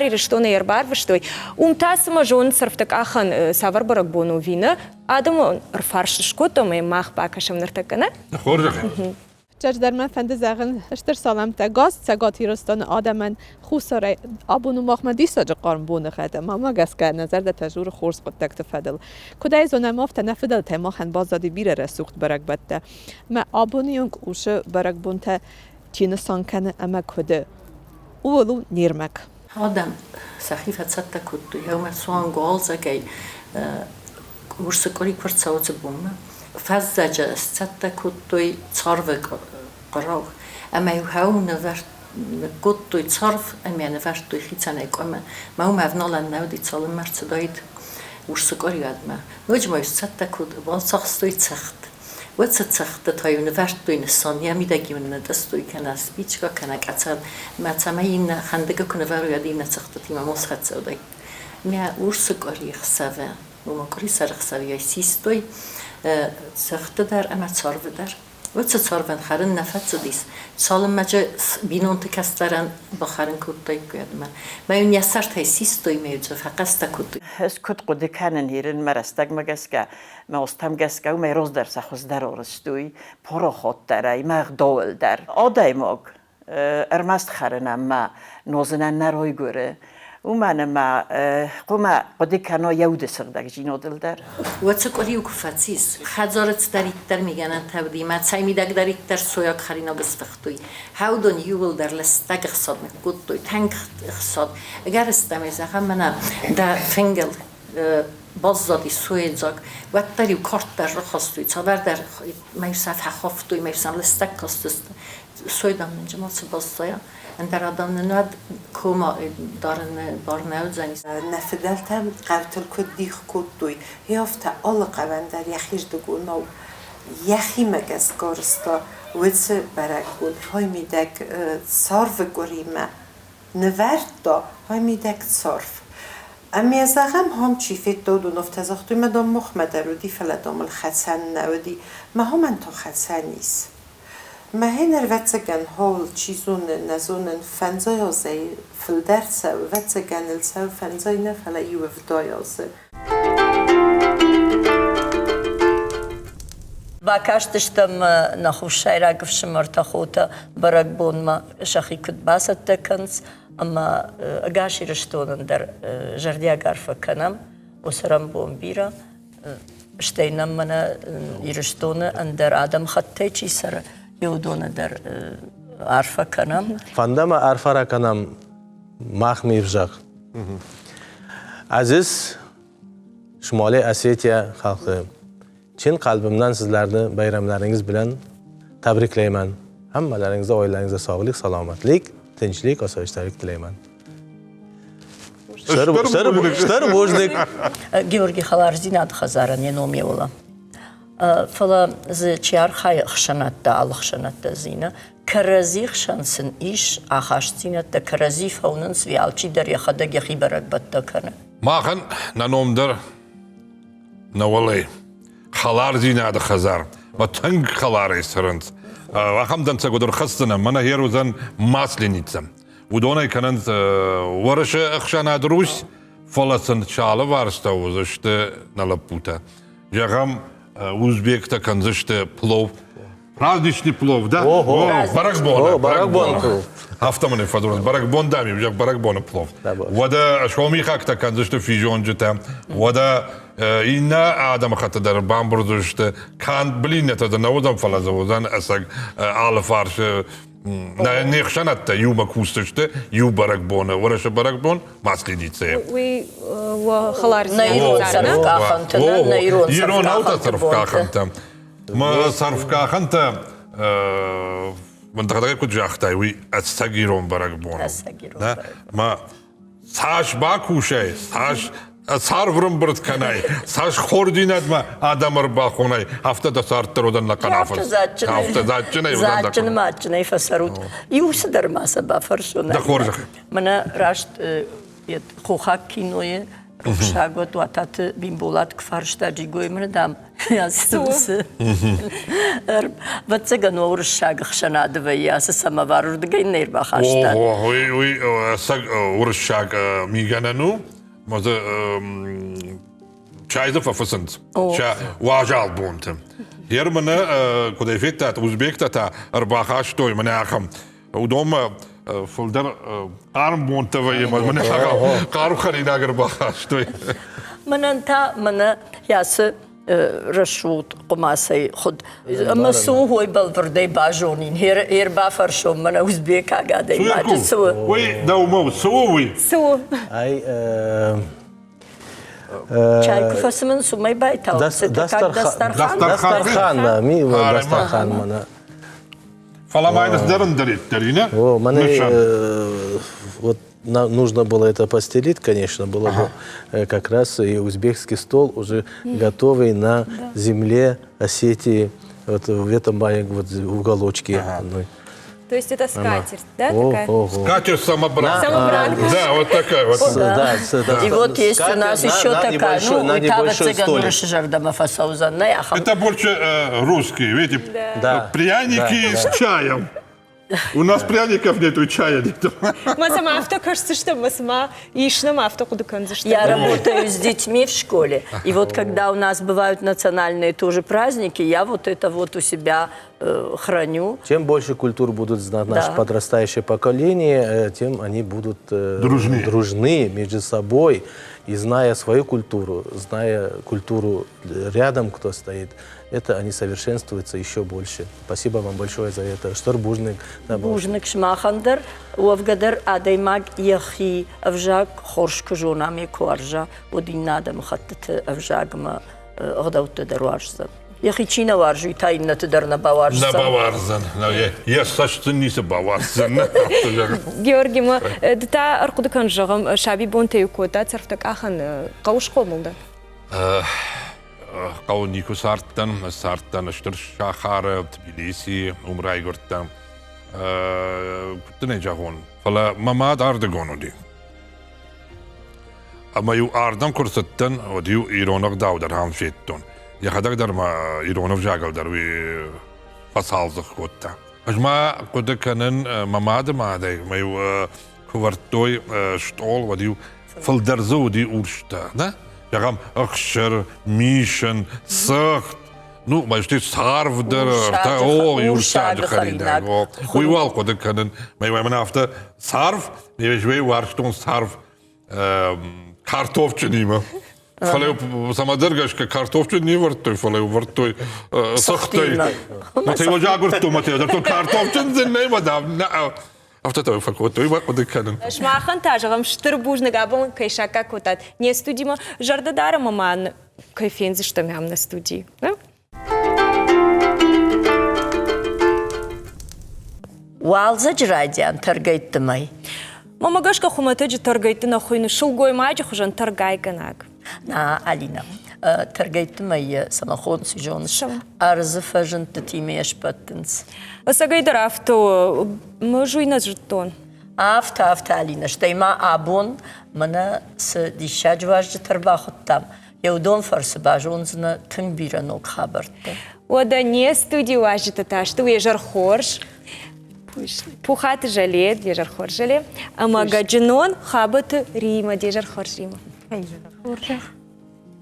Ирыстонӕй ӕрбарвыстой. Уым та цымӕ зонынц ӕрфтӕкъахӕн цавӕр бӕрӕгбон у ӕви нӕ? Адӕмон ӕрфарст скодтам ӕмӕ мах бакӕсӕм ныртӕккӕ, нӕ? Хорзӕх. Чаздӕр мӕ фӕнды зӕгъын стыр саламтӕ газ Цӕгат Ирыстоны адӕмӕн Хуссарӕй. Абон у махмӕ диссаджы хъарм боныгъӕд ӕмӕ мӕ гӕсгӕ нӕ зӕрдӕтӕ дзуры хорз хъуыддӕгты фӕдыл. Куыд ӕй зонӕм, афтӕ нӕ фыдӕлтӕй махӕн баззади бирӕ рӕсугъд бӕрӕгбӕттӕ. Мӕ абоны онг уыцы бӕрӕгбонтӕ чи нысан кӕны ӕмӕ куыд, ууыл у не рмӕг. Адӕм сӕхи фӕцӕттӕ кодтой еумӕ суанг уалдзӕгӕй урсы къуыри куы рцӕуы бонмӕ. Фӕззӕджы сцӕттӕ кодтой царвы хъуырау ӕмӕ-иу хӕуым ныккодтой царв ӕмӕ нывӕрдтой хицӕнӕй къуымы. Мӕ уым ӕвналӕн нӕ уыди, цалынмӕ ӕрцыдаид урсы къуыри, уӕдмӕ. Ноджы ма-иу сцӕттӕ кодтой, бацахстой цӕхт. Уӕд сӕ цӕгъдтӕ та-иу нывӕрдтой нысан, йӕ мидӕг-иу нытъыстой кӕнӕ спичкӕ, кӕнӕ къӕцӕл, мӕ цӕмӕй иннӕ хӕндыгы куы нывӕрой, уӕд иннӕ цӕгъдтытимӕ ма схӕццӕ уыдаид. Мӕ урсы къуыри хсӕвы, уымӕ къуырисӕры хсӕвыйӕ систой цӕгъдты дӕр ӕмӕ царвы дӕр. Уыцы царвӕн хӕрын нӕ фӕцыдис, цалынмӕ бинонты кӕстӕрӕн бахӕрын кодтаиккой, уӕдмӕ. Мӕ йын йӕ сӕртӕй систой, мӕ йын дзы фӕхъӕстӕ кодтой. Ӕз куыд хъуыды кӕнын Ирынмӕ рӕстӕгмӕ гӕсгӕ, мӕ устӕм гӕсгӕ уымӕй раздӕр сӕ хуыздӕр арӕзтой, парахатдӕрӕй, мӕ ӕгъдауыл дӕр. Адӕймаг ӕрмӕст хӕрын ӕмӕ нозынӕн нӕ райгуыры, уымӕн ӕмӕ хъуамӕ хъуыды кӕна йӕ уды сыгъдӕгдзинадыл дӕр. Уӕцы къуыри куы фӕцис, хӕдзары цыдӕриддӕр мигӕнӕнтӕ уыди мӕ цӕй мидӕгдӕриддӕр сойаг хӕринаг сфыхтой, уыдон иууылдӕр лыстӕг ӕхсад ныккодтой, тӕнг ӕхсад. Ӕгӕрыстӕмӕй зӕгъӕм, мӕнӕ дӕ фынгыл баззади суедзаг, уӕддӕр-иу кард дӕр рахастой, цавӕрдӕр ма-иу сӕ фӕхафтой, ма-иу сӕм лыстӕг кастысты. Сойдам нын ма цы баззайа, ӕндӕр адӕм нын уӕд кома дарыны бар нӕ уыдзӕнис. Нӕ фыдӕлтӕм хъӕутыл куыд дих кодтой, афтӕ алы хъӕуӕн дӕр йӕхирдыгонау йӕхимӕ гӕсгӕ арӕзта уыцы бӕрӕгбон. Хай мидӕг царвы къуыримӕ нывӕрдта, хай мидӕг царв. Ӕмӕ зӕгъӕм, хом чи федта, уыдон афтӕ загътой, мӕ дам махмӕ дӕр уыди, фӕлӕ дам ыл хӕцӕн нӕ уыди. Мӕ хомӕн та хӕцӕн ис. Мӕхи ӕвӕццӕгӕн хъӕуыл чи зоны, нӕ зонын, фӕндзай азӕй фылдӕр цӕуы, ӕвӕццӕгӕн ыл цӕуы фӕндзай нӕ, фӕлӕ иу ӕвдай азы. Бакастыстӕм нӕ хуссайраг ӕфсымӕртӕ хотӕ бӕрӕгбонмӕ сӕхи куыд бацӕттӕ кӕнынц ӕмӕ ӕгас Ирыстонӕн дӕр зӕрдиаг арфӕ кӕнӕм. О цӕрӕнбон бирӕ. Стӕй нӕм мӕнӕ Ирыстоны ӕндӕр адӕмхаттӕй чи цӕры, уыдоны дӕр арфӕ кӕнӕм. Фӕнда ма арфӕ ракӕнӕм мах ме взаг. Aziz Şimoliy Osetiya xalqi, chin qalbimdan sizlarni bayramlaringiz bilan tabriklayman. Hammalaringizga oilangizda sog'lik, salomatlik, tinchlik, osoyishtalik tilayman. Стыр бузныг. Георгий хӕлардзинады хӕдзарӕн йӕ ном еула. Фӕлӕ дзы чи архайы ӕхсӕнадтӕ, алы ӕхсӕнадтӕ Зина, кӕрӕдзи хсӕн сын ис ахастдзинӕдтӕ, кӕрӕдзи фӕуынынц, алчидӕр йӕхӕдӕг йӕхи бӕрӕгбӕттӕ кӕны. Махӕн нӕ ном дӕр нӕ уӕлӕй хӕлардзинады хӕдзар мӕ тынг хӕларӕй цӕрынц. Ахӕм дӕнцӕг уыд ӕрхӕцдзынӕ, мӕнӕ гъер уыдзӕн Масленица. Уыдонӕй кӕнынц Уӕрӕсе ӕхсӕнад Русь, фӕлӕ сын сӕ алыварстӕ уыдзысты нӕ лӕппутӕ. Зӕгъӕм, узбектӕ кӕндзысты плов. Праздничный плов, да? Ого! Бӕрӕгбоны. Бӕрӕгбоны плов. Афтӕ мын фӕдзурынц. Бӕрӕгбон дам иу, бӕрӕгбоны плов. Уӕдӕ сомихӕгтӕ кӕндзысты физонджытӕ. Уӕдӕ иннӕ адӕмыхатты дӕр бамбырд уыдзысты. Канд блиннӕтӕ дӕр нӕ уыдзӕн, фӕлӕ дзы уыдзӕн ӕцӕг алы фарсы. Не хсӕнадтӕ иумӕ кусдзысты иу бӕрӕгбоны, Уӕрӕсе бӕрӕгбон Масленица-йы. Уый хӕлардзинад. Нӕ ирон цӕрвкъахӕнтӕ, нӕ ирон Ирон цӕрвкъахӕнтӕ. Мӕ цӕрвкъахӕнтӕ мын дӕхӕдӕг куыд загътай, уый ӕцӕг ирон бӕрӕгбон. Ӕцӕг ирон бӕрӕгбон. Мӕ цас бакусай, цас царврымбырд кӕнай, цас хордзинадмӕ адӕм ӕрбахонай, афтӕ дӕ цард дӕр уыдзӕн нӕхъӕн афӕдз. Афтӕ дзаджджынӕй уыдзӕн Дзаджджын мадджынӕй фӕцӕрут. Иу цыдӕр ма сӕ бафӕрсон. Дӕ хорзӕх. Мӕнӕ раст хохаг кинойы рухсаг уӕд Уататы Бимболат куы фарста Джигойы мын, дам, цы Ӕвӕццӕгӕн уырыссаг ӕхсӕнады вӕййы ацы самовар уырдыгӕй нӕ ӕрбахаста. О, уый уый ӕцӕг уырыссаг мигӕнӕн у. Ма дзы чай дзы фӕфыцынц сӕ уазал бонты. Гер мӕнӕ куыд ӕй федтат, узбектӕ та ӕрбахастой мӕнӕ ахӕм уыдонмӕ фылдӕр хъарм бонтӕ вӕййы, мӕнӕ хъарм хӕринаг ӕрбахастой. Мӕнӕн та мӕнӕ ацы рӕсугъд хъуымацӕй хуыд. Ӕмӕ цы у, уой бӕлвырдӕй базонин. Ӕрбафӕрсон мӕнӕ узбекаг адӕймаджы цы у. Уый дӕумӕ у, цы у уый? Цы у? Ай Чай куы фӕцымынц, уымӕй байтау. Дастархан. Дастархан, да, ми Дастархан мана. Фӕлӕ ма йын дӕр ӕндӕр ӕддӕр, О, мӕнӕ вот нужно было это постелить, конечно, было ага. бы как раз и узбекский стол уже готовый на земле Осетии, вот в этом маленьком вот уголочке. Ага. Ну, То есть это скатерть, да, такая? О, Скатерть самобранка. Самобранка. Да, вот такая вот. Да, да. И вот есть у нас еще такая, ну, и та Это больше русские, видите, да. пряники с чаем. У нас пряников нету, чая нету. Мӕ цыма афтӕ кӕсдзыстӕм, мӕ цыма ис нӕм афтӕ хъуыды кӕндзыстӕм. Я работаю с детьми в школе, и вот когда у нас бывают национальные тоже праздники, я вот это вот у себя храню. Чем больше культур будут знать наше подрастающее поколение, тем они будут дружны. дружны между собой и зная свою культуру, зная культуру рядом, кто стоит, это они совершенствуются еще больше. Спасибо вам большое за это. Стыр бузныг. Бузныг сымахӕн дӕр. Уӕвгӕ дӕр адӕймаг йӕхи ӕвзаг хорз куы зона ӕмӕ куы уарза, уӕд иннӕ адӕмыхӕттыты ӕвзагмӕ ӕгъдӕуттӕ дӕр уарздзӕн. Йӕхи чи нӕ уарзы, уый та иннӕты дӕр нӕ бауарздзӕн. Нӕ бауарздзӕн. Йӕ цӕст ын ницы бауарздзӕн. Георги, ма ды та ӕрхъуыды кӕн, зӕгъӕм, сабибонтӕ-иу кодта цӕрфтӕ къахӕн хъӕуы схъомыл дӕ? Хъӕуы никуы цардтӕн, цардтӕн стыр сахары, Тбилисийы, уым райгуырдтӕн. Куыд дын ӕй зӕгъон, фӕлӕ мӕ мад ардыгон уыди. Ӕмӕ-иу ардӕм куы рцыдтӕн, уӕд-иу ирон ӕгъдау дӕр ам федтон. Йӕхӕдӕг дӕр ма ирон ӕвзагыл дӕр уый фӕцалдзых кодта. Ӕз ма хъуыды кӕнын мӕ мады мадӕй, мӕ-иу куы вӕрдтой стъол, уӕд-иу фылдӕр дзы уыди урстӕ, нӕ? Зӕгъӕм, ӕхсыр, мисын, цыхт, ну, мӕсты царв дӕр, о, урсаджы хӕринаг, о. Уый уал хъуыды кӕнын. Мӕ мын афтӕ царв, ме уарзтон царв картофджынимӕ. Фӕлӕ цӕмӕдӕр гӕсгӕ картофджын не вӕрдтой, фӕлӕ вӕрдтой цыхтӕй. Мӕ агуырдтон, мӕ картофджын дзы нӕй, мадам. Афтӕ та фӕкодтой, уый хъуыды кӕнын. Сымахӕн та, зӕгъӕм, стыр бузныг абон кӕй саккаг кодтат не студимӕ. Зӕрдӕ дарӕм ӕмӕ кӕй фендзыстӕм ам нӕ студийы. Уалдзӕджы райдиан тӕргӕйтты мӕй. Мамӕ гӕсгӕ хуымӕтӕджы тӕргӕйтты нӕ хуыйны сылгоймаджы хуызӕн тӕргайгӕнӕг. На, Алина, тӕргӕйтты мӕйы цӕмӕ хонынц, зоныс? Ӕрдзы фӕзындтытимӕ сбӕттынц. Ӕцӕгӕйдӕр афтӕ у. Ӕз уый нӕ зыдтон. Афтӕ, афтӕ, Алина. Стӕй ма абон мӕнӕ цы диссаджы уазджытӕ ӕрбахуыдтам, йӕ уыдон фӕрцы базондзынӕ тынг бирӕ ног хабӕрттӕ. Уӕдӕ не студийы уазджытӕ та сты уе зӕр хорз. Пухаты Жале, де зӕр хорз Жале, ӕмӕ Гӕджынон Хабӕты Рима, де зӕр хорз Рима.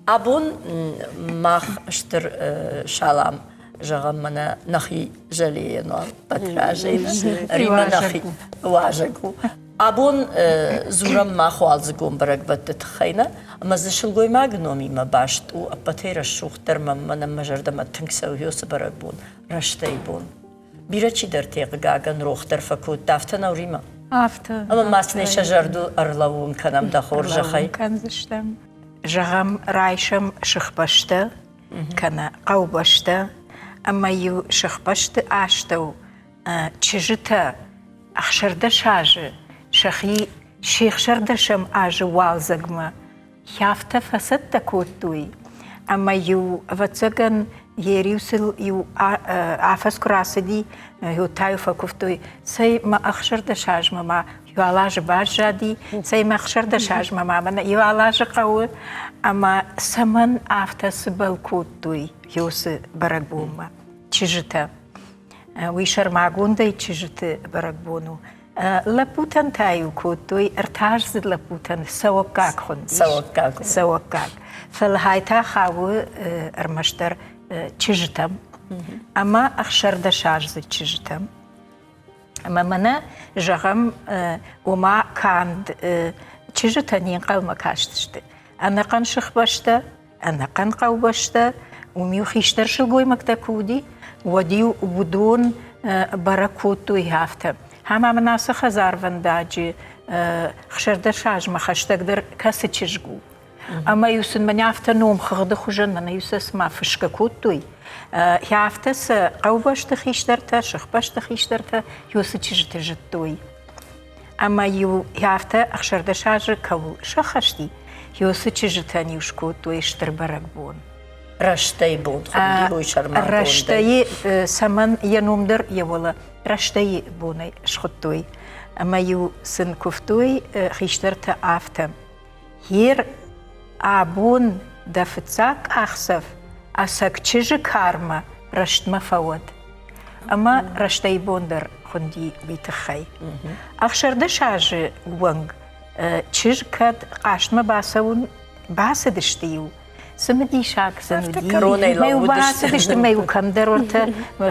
Абон мах стыр салам зӕгъӕм мӕнӕ нӕхи Жалейӕн уал Батразӕй Рима нӕхи уазӕг у. Абон дзурӕм мах уалдзыгон бӕрӕгбӕтты тыххӕй нӕ, ӕмӕ дзы сылгоймагы номимӕ баст у ӕппӕтӕй рӕсугъддӕр мӕм мӕнӕн мӕ зӕрдӕмӕ тынг цӕуы уыцы бӕрӕгбон, рӕстӕй бон. Бирӕ чидӕртӕ, хъыгагӕн, рох дӕр фӕкодта, афтӕ нӕу, Римӕ? Афтӕ. Ӕмӕ ма сын сӕ зӕрдыл ӕрлӕууын кӕнӕм дӕ хорзӕхӕй. кӕндзыстӕм. Зӕгъӕм, райсӕм сыхбӕстӕ кӕнӕ хъӕубӕстӕ, ӕмӕ-иу сыхбӕсты астӕу чызджытӕ 16 азы сӕхи се хсӕрдӕсӕм азы уалдзӕгмӕ афтӕ фӕцӕттӕ кодтой, ӕмӕ-иу, ӕвӕццӕгӕн, йӕ риу сыл-иу афӕдз куы рацыди, та-иу фӕкуывтой, цӕй мӕ 16 азмӕ ма иу азы баззади, цӕй мӕ 16 азмӕ ма мӕнӕ иу азы хъӕуы, ӕмӕ цӕмӕн афтӕ цыбӕл кодтой уыцы бӕрӕгбонмӕ чызджытӕ. Уый сӕрмагондӕй чызджыты бӕрӕгбон у. Лӕппутӕн та-иу кодтой ӕртӕаздзыд лӕппутӕн цӕуӕггаг хуындис. Цӕуӕггаг. Цӕуӕггаг. Фӕлӕ хай та хауы ӕрмӕстдӕр чызджытӕм ӕмӕ ӕхсӕрдӕсаздзыд чызджытӕм. Ӕмӕ мӕнӕ, зӕгъӕм, ома канд чызджытӕ не нхъӕлмӕ кастысты. Ӕнӕхъӕн сыхбӕстӕ ӕнӕхъӕн хъӕубӕстӕ, уым-иу хистӕр сылгоймӕгтӕ куы уыди, уӕд-иу уыдон бӕрӕг кодтой афтӕ. Ӕмӕ мын ацы хӕдзарвӕндаджы 16 азмӕ хӕстӕгдӕр кӕцы чызг у? Ӕмӕ-иу сын мӕнӕ афтӕ номхыгъды хуызӕн, мӕнӕ-иу сӕ цыма фысгӕ кодтой. Афтӕ сӕ хъӕубӕсты хистӕртӕ, сыхбӕсты хистӕртӕ уыцы чызджыты зыдтой. Ӕмӕ-иу афтӕ 16 азы кӕуыл сӕххӕсти, уыцы чызджытӕн-иу скодтой стыр бӕрӕгбон. Рӕстӕй бон хуынди уый сӕрмагондӕй. Рӕстӕй цӕмӕн йӕ ном дӕр йӕ уӕлӕ Рӕстӕйы бонӕй схуыдтой. Ӕмӕ-иу сын куывтой хистӕртӕ афтӕ. Ер абон дӕ фыццаг къахдзӕф ӕцӕг чызджы кармӕ рӕстмӕ фӕуӕд. Ӕмӕ рӕстӕй бон дӕр хуынди уый тыххӕй. 16 азы уӕнг чызг кӕд хъазтмӕ бацӕуын бацыдысты-иу, цымыдисаг сын уыди. Мӕ-иу бацыдысты, мӕ-иу кӕмдӕр уӕртӕ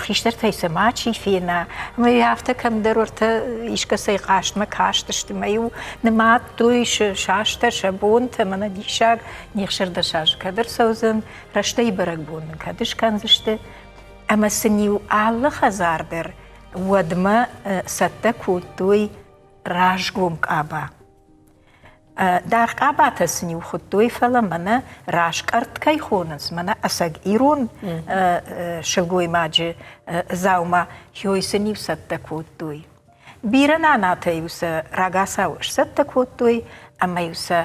хистӕртӕй сӕ мачи фена, мӕ афтӕ кӕмдӕр уӕртӕ искӕцӕй хъазтмӕ кастысты, мӕ-иу нымадтой сӕ састӕ, сӕ бонтӕ, мӕнӕ диссаг, не 16 азы кӕд ӕрцӕудзӕн, рӕстӕй бӕрӕгбон нын кӕд скӕндзысты. Ӕмӕ сын-иу алы хӕдзар дӕр уӕдмӕ цӕттӕ кодтой разгом къаба. Даргъ къабатӕ сын-иу хуыдтой, фӕлӕ мӕнӕ разкъӕртт кӕй хонынц, мӕнӕ ӕцӕг ирон сылгоймаджы дзаума, хёй сын-иу цӕттӕ кодтой. Бирӕ нанатӕ-иу сӕ рагацау сцӕттӕ кодтой ӕмӕ-иу сӕ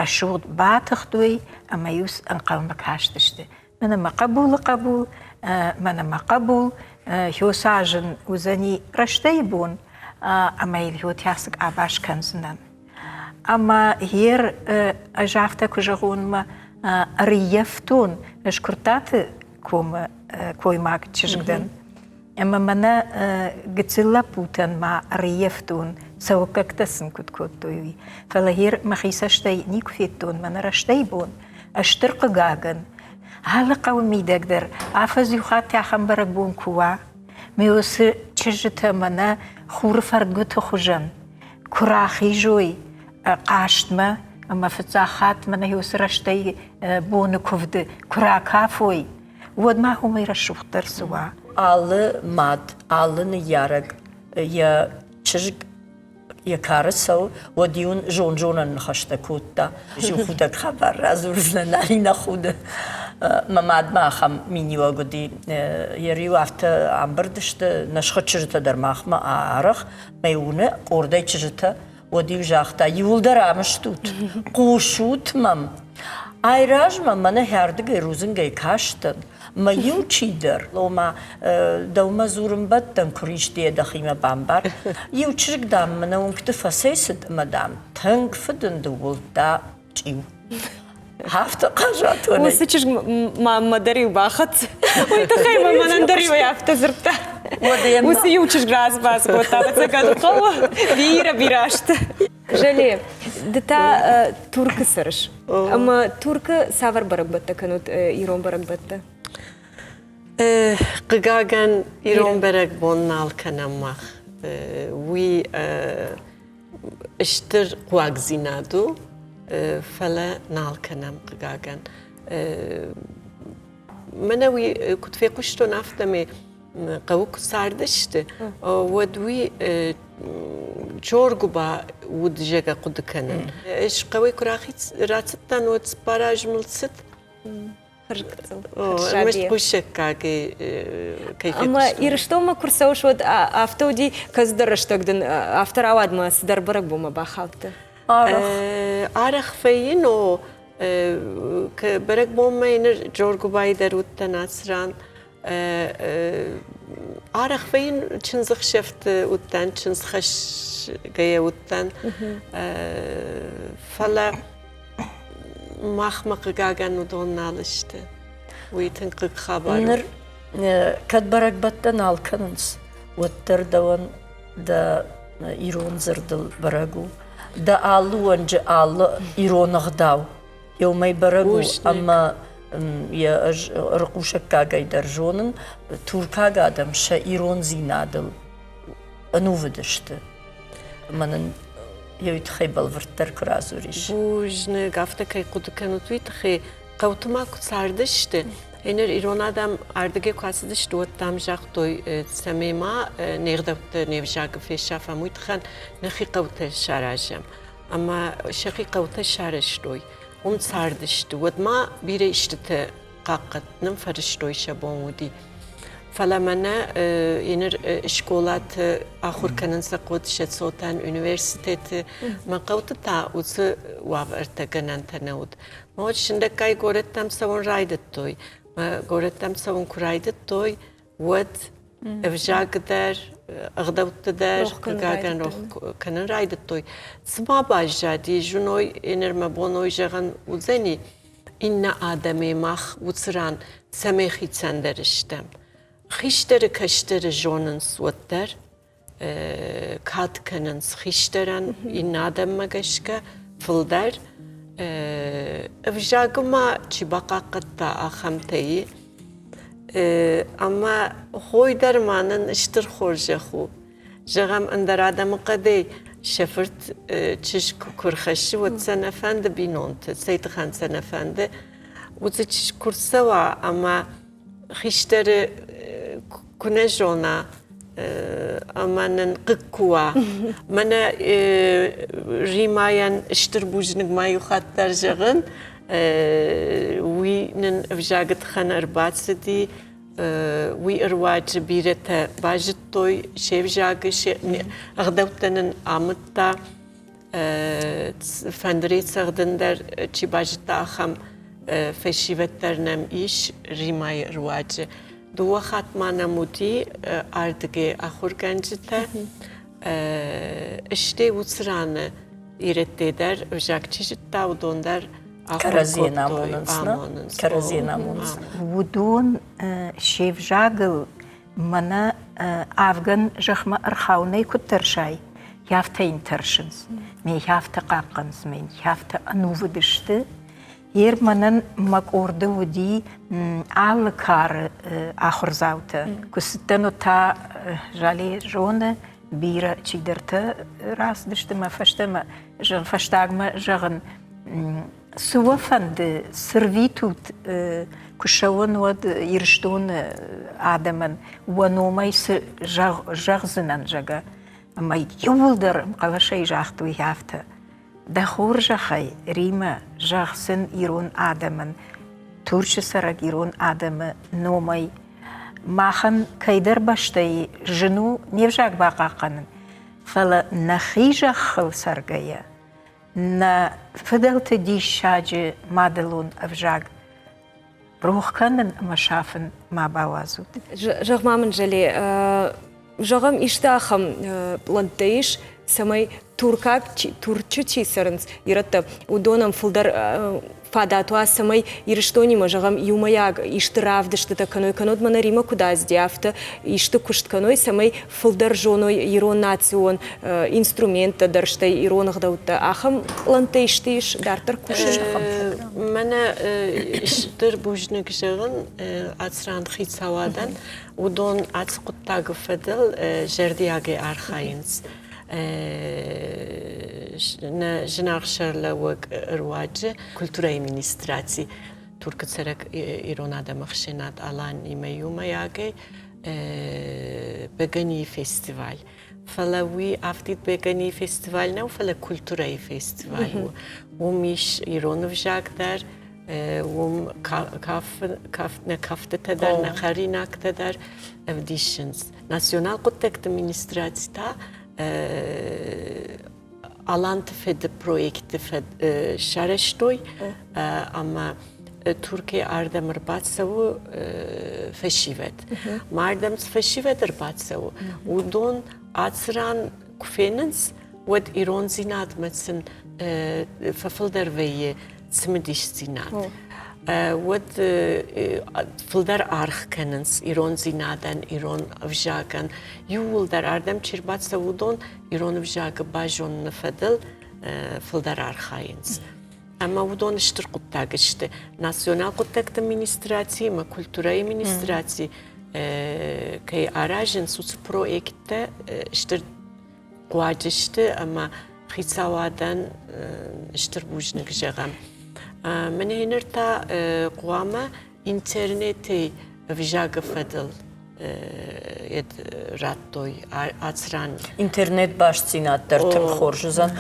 рӕсугъд батыхтой ӕмӕ-иу ӕнхъӕлмӕ кастысты. Мӕнӕ мӕ хъӕбулы хъӕбул, мӕнӕ мӕ хъӕбул, хёсазын уыдзӕни рӕстӕйы бон, ӕмӕ йыл хётӕ къабаз кӕндзынӕн. Ӕмӕ ер ӕз афтӕ куы зӕгъон, мӕ ӕрыййӕфтон, ӕз Куырттаты комы коймаг чызг дӕн. Ӕмӕ мӕнӕ гыццыл лӕппутӕн ма ӕрыййӕфтон, цӕуӕггӕгтӕ сын куыд кодтой, уый. Фӕлӕ ер мӕхи цӕстӕй никуы федтон мӕнӕ рӕстӕй бон. Стыр хъыгагӕн, алы хъӕуы мидӕг дӕр афӕдз иу хатт ахӕм бӕрӕгбон куы уа, ме уыцы чызджытӕ мӕнӕ хуры фӕрдгуыты хуызӕн куы рахизой хъазтмӕ ӕмӕ фыццаг хатт мӕнӕ уыцы рӕстӕй боны куывды куы ракафой, уӕд ма уымӕй рӕсугъддӕр цы уа. Алы мад, алы ныййарӕг йӕ чызг йӕ кары цӕуы, уӕд-иу ын зонд-зонӕн ныхӕстӕ кодта. Иу худӕг хабар радзурдзынӕн, Алинӕ худы. Мӕ мадмӕ ахӕм миниуӕг уыди. Йӕ риу афтӕ амбырд сты, нӕ схы чызджытӕ дӕр махмӕ арӕх, мӕ уыны къордӕй чызджытӕ, уӕд-иу загъта, иуылдӕр ам стут, хъусут мӕм. Айразмӕ мӕнӕ хӕрдыгӕй рудзынгӕй кастӕн, мӕ иу чидӕр, ома дӕумӕ дзурын бӕттӕн куы ристе дӕхимӕ бамбар, иу чызг, дам, мӕнӕ уынгты фӕцӕйцыд ӕмӕ, дам, тынг фыдынды уылдта чъиу. Афтӕ хъазуатонӕй. Уыцы чызг маммӕ дӕр-иу бахӕццӕ. Уый тыххӕй мӕ мӕнӕн дӕр-иу афтӕ дзырдта. Уыцы иу чызг разбас кодта, ӕвӕццӕгӕн, хъӕуы бирӕ-бирӕ азты. Жале, ды та Туркы цӕрыс. Ӕмӕ Туркы цавӕр бӕрӕгбӕттӕ кӕнут ирон бӕрӕгбӕттӕ? Хъыгагӕн, ирон бӕрӕгбон нал кӕнӕм мах. Уый стыр хъуагдзинад у, фӕлӕ нал кӕнӕм, хъыгагӕн. Мӕнӕ уый куыд фехъуыстон, афтӕмӕй. Хъӕуы куы цардысты, уӕд уый Чоргуба уыд, зӕгъгӕ, хъуыды кӕнын. Ӕз хъӕуӕй куы рацыдтӕн, уӕд цыппар азы мыл цыд. Ӕрмӕст хъусӕггаг кӕй Ӕмӕ Ирыстонмӕ куы рцӕуыс, уӕд афтӕ уыди, кӕцыдӕр рӕстӕг дын афтӕ рауад мӕ цыдӕр бӕрӕгбонмӕ бахаудтӕ? Арӕх. Арӕх фӕййын, о, бӕрӕгбонмӕ ныр Джоргуыбайы дӕр уыдтӕн ацы ран. Арӕх вӕййын чындзыхсӕвты уыдтӕн, чындзхӕсгӕйӕ уыдтӕн. Фӕлӕ махмӕ хъыгагӕн уыдон нал сты. Уый тынг хъыг хабар у. Ныр кӕд бӕрӕгбӕттӕ нал кӕнынц, уӕддӕр дӕуӕн дӕ ирон дзырдыл бӕрӕг у. Дӕ алы уӕнджы алы ирон ӕгъдау еумӕй бӕрӕг у ӕмӕ йӕ ӕз ӕрхъусӕггагӕй дӕр зонын, туркаг адӕм сӕ ирондзинадыл ӕнувыд сты. Ӕмӕ нын йӕ уый тыххӕй бӕлвырддӕр куы радзурис. Бузныг, афтӕ кӕй хъуыды кӕнут, уый тыххӕй хъӕуты ма куы цардысты, ныр ирон адӕм ардыгӕй куы ацыдысты, уӕд дам загътой, цӕмӕй ма не гъдӕуттӕ, не взагы фесафӕм, уый тыххӕн нӕхи хъӕутӕ саразӕм. Ӕмӕ сӕхи хъӕутӕ сарӕзтой, уым цардысты. Уӕд ма бирӕ истытӕ хъахъхъӕд нын фӕрыстой, сӕ бон уыди. Фӕлӕ мӕнӕ ныр скъолаты ахуыр кӕнын сӕ хъуыд сӕ цотӕн университеты, мӕ хъӕуты та уыцы уавӕртӕ гӕнӕнтӕ нӕ уыд. Уӕд сындӕггай горӕттӕм цӕуын райдыдтой. Горӕттӕм цӕуын куы райдыдтой, уӕд ӕвзаг дӕр, ӕгъдӕутты дӕр, хъыгагӕн, рох кӕнын райдыдтой. Цыма баззади, зыной, ныр мӕ боной зӕгъӕн уыдзӕни, иннӕ адӕмӕй мах уыцы ран цӕмӕй хицӕндӕр стӕм. Хистӕры кӕстӕры зонынц уӕддӕр, кад кӕнынц хистӕрӕн, иннӕ адӕммӕ гӕсгӕ фылдӕр. Ӕвзагы ма чи бахъахъхъӕдта, ахӕмтӕ и. Ӕмӕ хой дӕр ма нын стыр хорзӕх у. Зӕгъӕм, ӕндӕр адӕмы хъӕдӕй сӕ фырт чызг куы рхӕссы, уӕд сӕ нӕ фӕнды бинонты, цӕй тыххӕн сӕ нӕ фӕнды, уыцы чызг куы рцӕуа ӕмӕ хистӕры куы нӕ зона ӕмӕ нын хъыг куы уа. Мӕнӕ Римайӕн стыр бузныг ма иу хатт дӕр зӕгъын, уый нын ӕвзагы тыххӕн ӕрбацыди, уый ӕруаджы бирӕтӕ базыдтой се взагы, се ӕгъдӕуттӕ нын амыдта. Фӕндырӕй цӕгъдын дӕр чи базыдта, ахӕм фӕсивӕд дӕр нӕм ис Римайы руаджы. Дыууӕ хатт ма нӕм уыди ардыгӕй ахуыргӕнджытӕ. Стӕй уыцы раны ирӕттӕ дӕр ӕвзаг чи зыдта, уыдон дӕр ахуыр кодтой, амонынц. Кӕрӕдзийӕн амонынц. Уыдон се взагыл мӕнӕ авгӕн зӕхмӕ ӕрхауынӕй куыд тӕрсай, афтӕ йын тӕрсынц, ме афтӕ хъахъхъӕнынц, ме афтӕ ӕнувыд сты. Ер мӕнӕн мӕ къорды уыди алы кары ахуырдзаутӕ. Куы цыдтӕн, уӕд та Жале зоны, бирӕ чидӕртӕ рацыдысты мӕ фӕстӕмӕ, фӕстагмӕ зӕгъын, Цы уӕ фӕнды, цы рвитут, куы ссӕуон, уӕд Ирыстоны адӕмӕн уӕ номӕй цы зӕгъдзынӕн, зӕгъгӕ. Ӕмӕ иууылдӕр ӕмхъӕлӕсӕй загътой афтӕ: Дӕ хорзӕхӕй, Римӕ, зӕгъ сын ирон адӕмӕн, Турчы цӕрӕг ирон адӕмы номӕй. Махӕн кӕйдӕр бӕстӕйы зын у не взаг бахъахъхъӕнын, фӕлӕ нӕхи зӕххыл цӕргӕйӕ, Нӕ фыдӕлты диссаджы мадӕлон ӕвзаг рох кӕнын ӕмӕ сафын ма бауадзут. Зӕгъ-ма мын, Жале, зӕгъӕм, исты ахӕм пълӕнттӕ ис, цӕмӕй туркаг, Турчы чи цӕрынц ирӕттӕ, уыдонӕн фылдӕр фадат уа, цӕмӕй Ирыстонимӕ, зӕгъӕм, иумӕйаг исты равдыстытӕ кӕной, кӕннод мӕнӕ Римӕ куыд ацыди, афтӕ исты куыст кӕной, цӕмӕй фылдӕр зоной ирон национ инструменттӕ дӕр, стӕй ирон ӕгъдӕуттӕ. Ахӕм пълӕнттӕ исты ис дарддӕр кусыны? Мӕнӕ стыр бузныг зӕгъын ацран хицауадӕн. Уыдон ацы хъуыддагы фӕдыл зӕрдиагӕй архайынц. Нӕ зынаргъ сӕргълӕууӕг руаджы культурӕйы министраци Туркы цӕрӕг ирон адӕмы ӕхсӕнад Аланимӕ иумӕйагӕй. Бӕгӕныйы фестиваль. Фӕлӕ уый афтид бӕгӕныйы фестиваль нӕу, фӕлӕ культурӕйы фестиваль у. Уым ис ирон ӕвзаг дӕр, уым нӕ кӕфтытӕ дӕр, нӕ хӕринӕгтӕ дӕр ӕвдисынц. Национал хъуыддӕгты министрад та Аланты феды проекты сарӕзтой ӕмӕ Туркӕй ардӕм ӕрбацӕуы фӕсивӕд. Ма ардӕм цы фӕсивӕд ӕрбацӕуы, уыдон ацы ран куы фенынц, уӕд ирондзинадмӕ сын фӕфылдӕр вӕййы цымыдисдзинад. Уӕд фылдӕр аргъ кӕнынц ирондзинадӕн, ирон ӕвзагӕн. Иууылдӕр ардӕм чи рбацӕуы, уыдон ирон ӕвзагы базоныны фӕдыл фылдӕр архайынц. Ӕмӕ уыдон стыр хъуыддаг сты. Национал хъуыддӕгты министраци ӕмӕ культурӕйы министраци кӕй аразынц, уыцы проекттӕ стыр хъуаджы сты ӕмӕ хицауадӕн стыр бузныг зӕгъӕм. Мӕнӕ ныр та хъуамӕ интернетӕй ӕвзагы фӕдыл радтой ацы ран. Интернет бастдзинад дӕр тынг хорз уыдзӕн.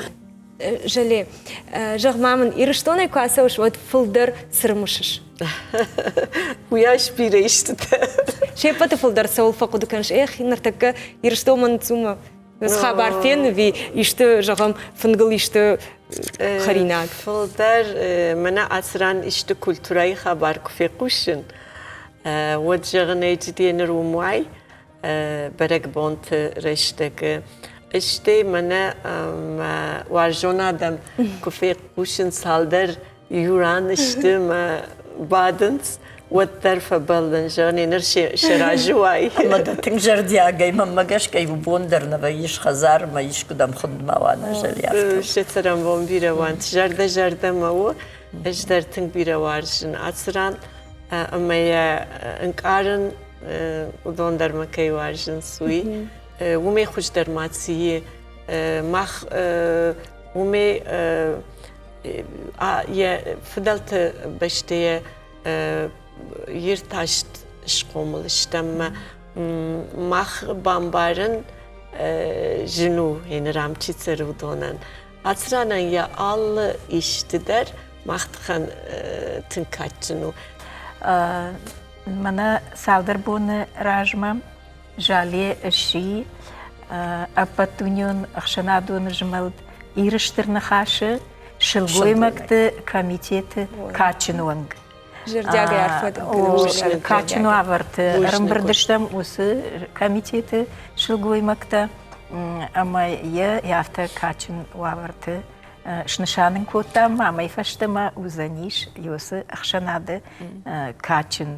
Жале, зӕгъ-ма мын, Ирыстонӕй куы ацӕуыс, уӕд фылдӕр цы рымысыс? Уыйас бирӕ истытӕ. Се ппӕты фылдӕр цӕуыл фӕхъуыды кӕныс? Эх, ныртӕккӕ Ирыстонмӕ ныццумӕ хабар фен, исты, зӕгъӕм, фынгыл исты хӕринаг. Фылдӕр мӕнӕ ацы ран исты культурӕйы хабар куы фехъусын, уӕд зӕгъын ӕй ныр уым уай бӕрӕгбонты рӕстӕг. Стӕй мӕнӕ мӕ уарзон адӕм куы фехъусын цалдӕр иу ран сты мӕ бадынц, уӕддӕр фӕбӕллын, зӕгъын, ныр сӕ разы уай. Ӕмӕ дӕ тынг зӕрдиагӕй, мӕнмӕ гӕсгӕ, иу бон дӕр нӕ вӕййыс хӕдзармӕ, искуыдӕм хуындмӕ уа нӕ зӕлиафтӕ. Сӕ цӕрӕнбон бирӕ уӕнт, зӕрдӕ зӕрдӕмӕ у. Ӕз дӕр тынг бирӕ уарзын ацы ран ӕмӕ йӕ ӕнкъарын, уыдон дӕр мӕ кӕй уарзынц, уый. Уымӕй хуыздӕр ма цы и? Мах уымӕй йӕ фыдӕлты бӕстӕйӕ иртӕст схъомыл стӕм ӕмӕ мах бамбарын зын у ныр ам чи цӕры, уыдонӕн. Ацы ранӕн йӕ алы исты дӕр мах тыххӕн тынг кадджын у. Мӕнӕ цалдӕр боны размӕ Жале сси ӕппӕтдунеон ӕхсӕнадон змӕлд Иры Стыр Ныхасы сылгоймӕгты комитеты кадджын уӕнг. Зӕрдиагӕй арфӕ Кадджын уавӕрты ӕрӕмбырд стӕм уыцы комитеты сылгоймӕгтӕ ӕмӕ йӕ афтӕ кадджын уавӕрты снысан ын кодтам, амӕй фӕстӕмӕ уыдзӕнис уыцы ӕхсӕнады кадджын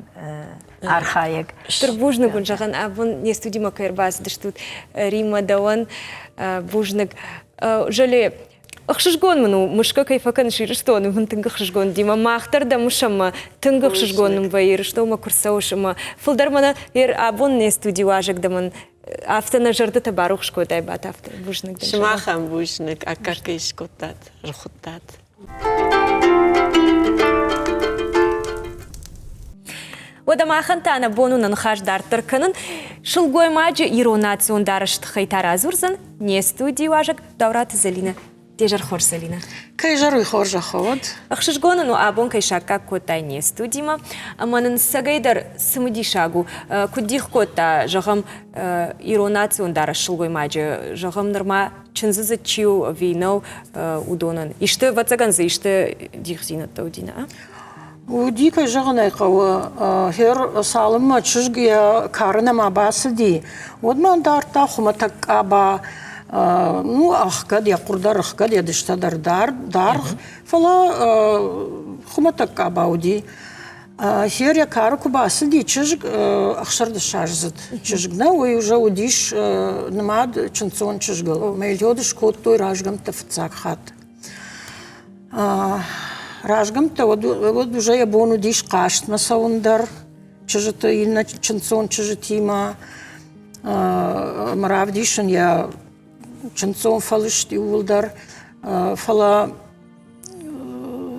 архайӕг. Стыр бузныг уын зӕгъын, абон не студимӕ кӕй ӕрбацыдыстут, Риммӕ, дӕуӕн бузныг. Жале, ӕхсызгон мын у, мысгӕ кӕй фӕкӕныс Ирыстоны, мын тынг ӕхсызгон Дима, мах дӕр дӕ мысӕммӕ, тынг ӕхсызгон нын вӕййы Ирыстонмӕ куы рцӕуыс ӕмӕ фылдӕр мӕнӕ абон не студийы уазӕг дӕ мын афтӕ нӕ зӕрдӕтӕ барухс кодтай, батафты. Бузныг дын. Сымахӕн бузныг, аккаг кӕй скодтат, ӕрхуыдтат. Уӕдӕ махӕн та нӕ бон у нӕ ныхас дарддӕр кӕнын. Сылгоймаджы ирон национ дарӕсы тыххӕй та радзурдзӕн не студийы уазӕг Даураты Зӕлинӕ. Де зӕр хорз, Зӕлинӕ. Кӕй зӕр уый хорзӕх уӕд. Ӕхсызгон ын у, абон кӕй саккаг кодтай не студимӕ. Ӕмӕ нын цӕгӕйдӕр цымыдисаг у, куыд дих кодта, зӕгъӕм, ирон национ дарӕс сылгоймаджы, зӕгъӕм, нырма чындзы дзы чи у ӕви нӕу, уыдонӕн. Исты, ӕвӕццӕгӕн дзы исты дихдзинӕдтӕ уыди, нӕ? Уыди, кӕй зӕгъын ӕй хъӕуы, хер цалынмӕ чызг йӕ кары нӕма бацыди, уӕдмӕ дардта хуымӕтӕг къаба, ну, ӕхгӕд, йӕ хъуыр дӕр ӕхгӕд, йӕ дыстӕ дӕр даргъ, фӕлӕ хуымӕтӕг къаба уыди. Хер йӕ кары куы бацыди, чызг ӕхсӕрдӕсаздзыд чызг нӕ, уый уже уыдис нымад чындздзон чызгыл. Мӕльод скодтой разгӕмттӕ фыццаг хатт. Разгӕмттӕ уӕд, уӕд уже йӕ бон уыдис хъазтмӕ цӕуын дӕр, чызджыты иннӕ чындздзон чызджытимӕ ӕмӕ равдисын йӕ чындздзон фӕлыст иууылдӕр. Фӕлӕ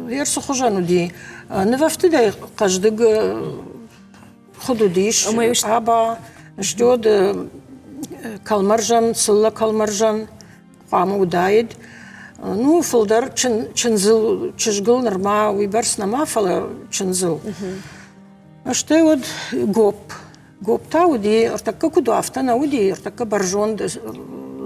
Версы хуызӕн уыди. Нывӕфтыдӕй хъӕздыг хуыд уыдис, аба. Стӕй кӕлмӕрзӕн, цыллӕ кӕлмӕрзӕн хъуамӕ уыдаид. Ну, фылдӕр чындзыл, чызгыл нырма уыйбӕрц нӕма, фӕлӕ чындзыл. Стӕй уыд гоп. Гоп та уыди, ӕртӕккӕ куыд у, афтӕ нӕ уыди, ӕртӕккӕ бӕрзонд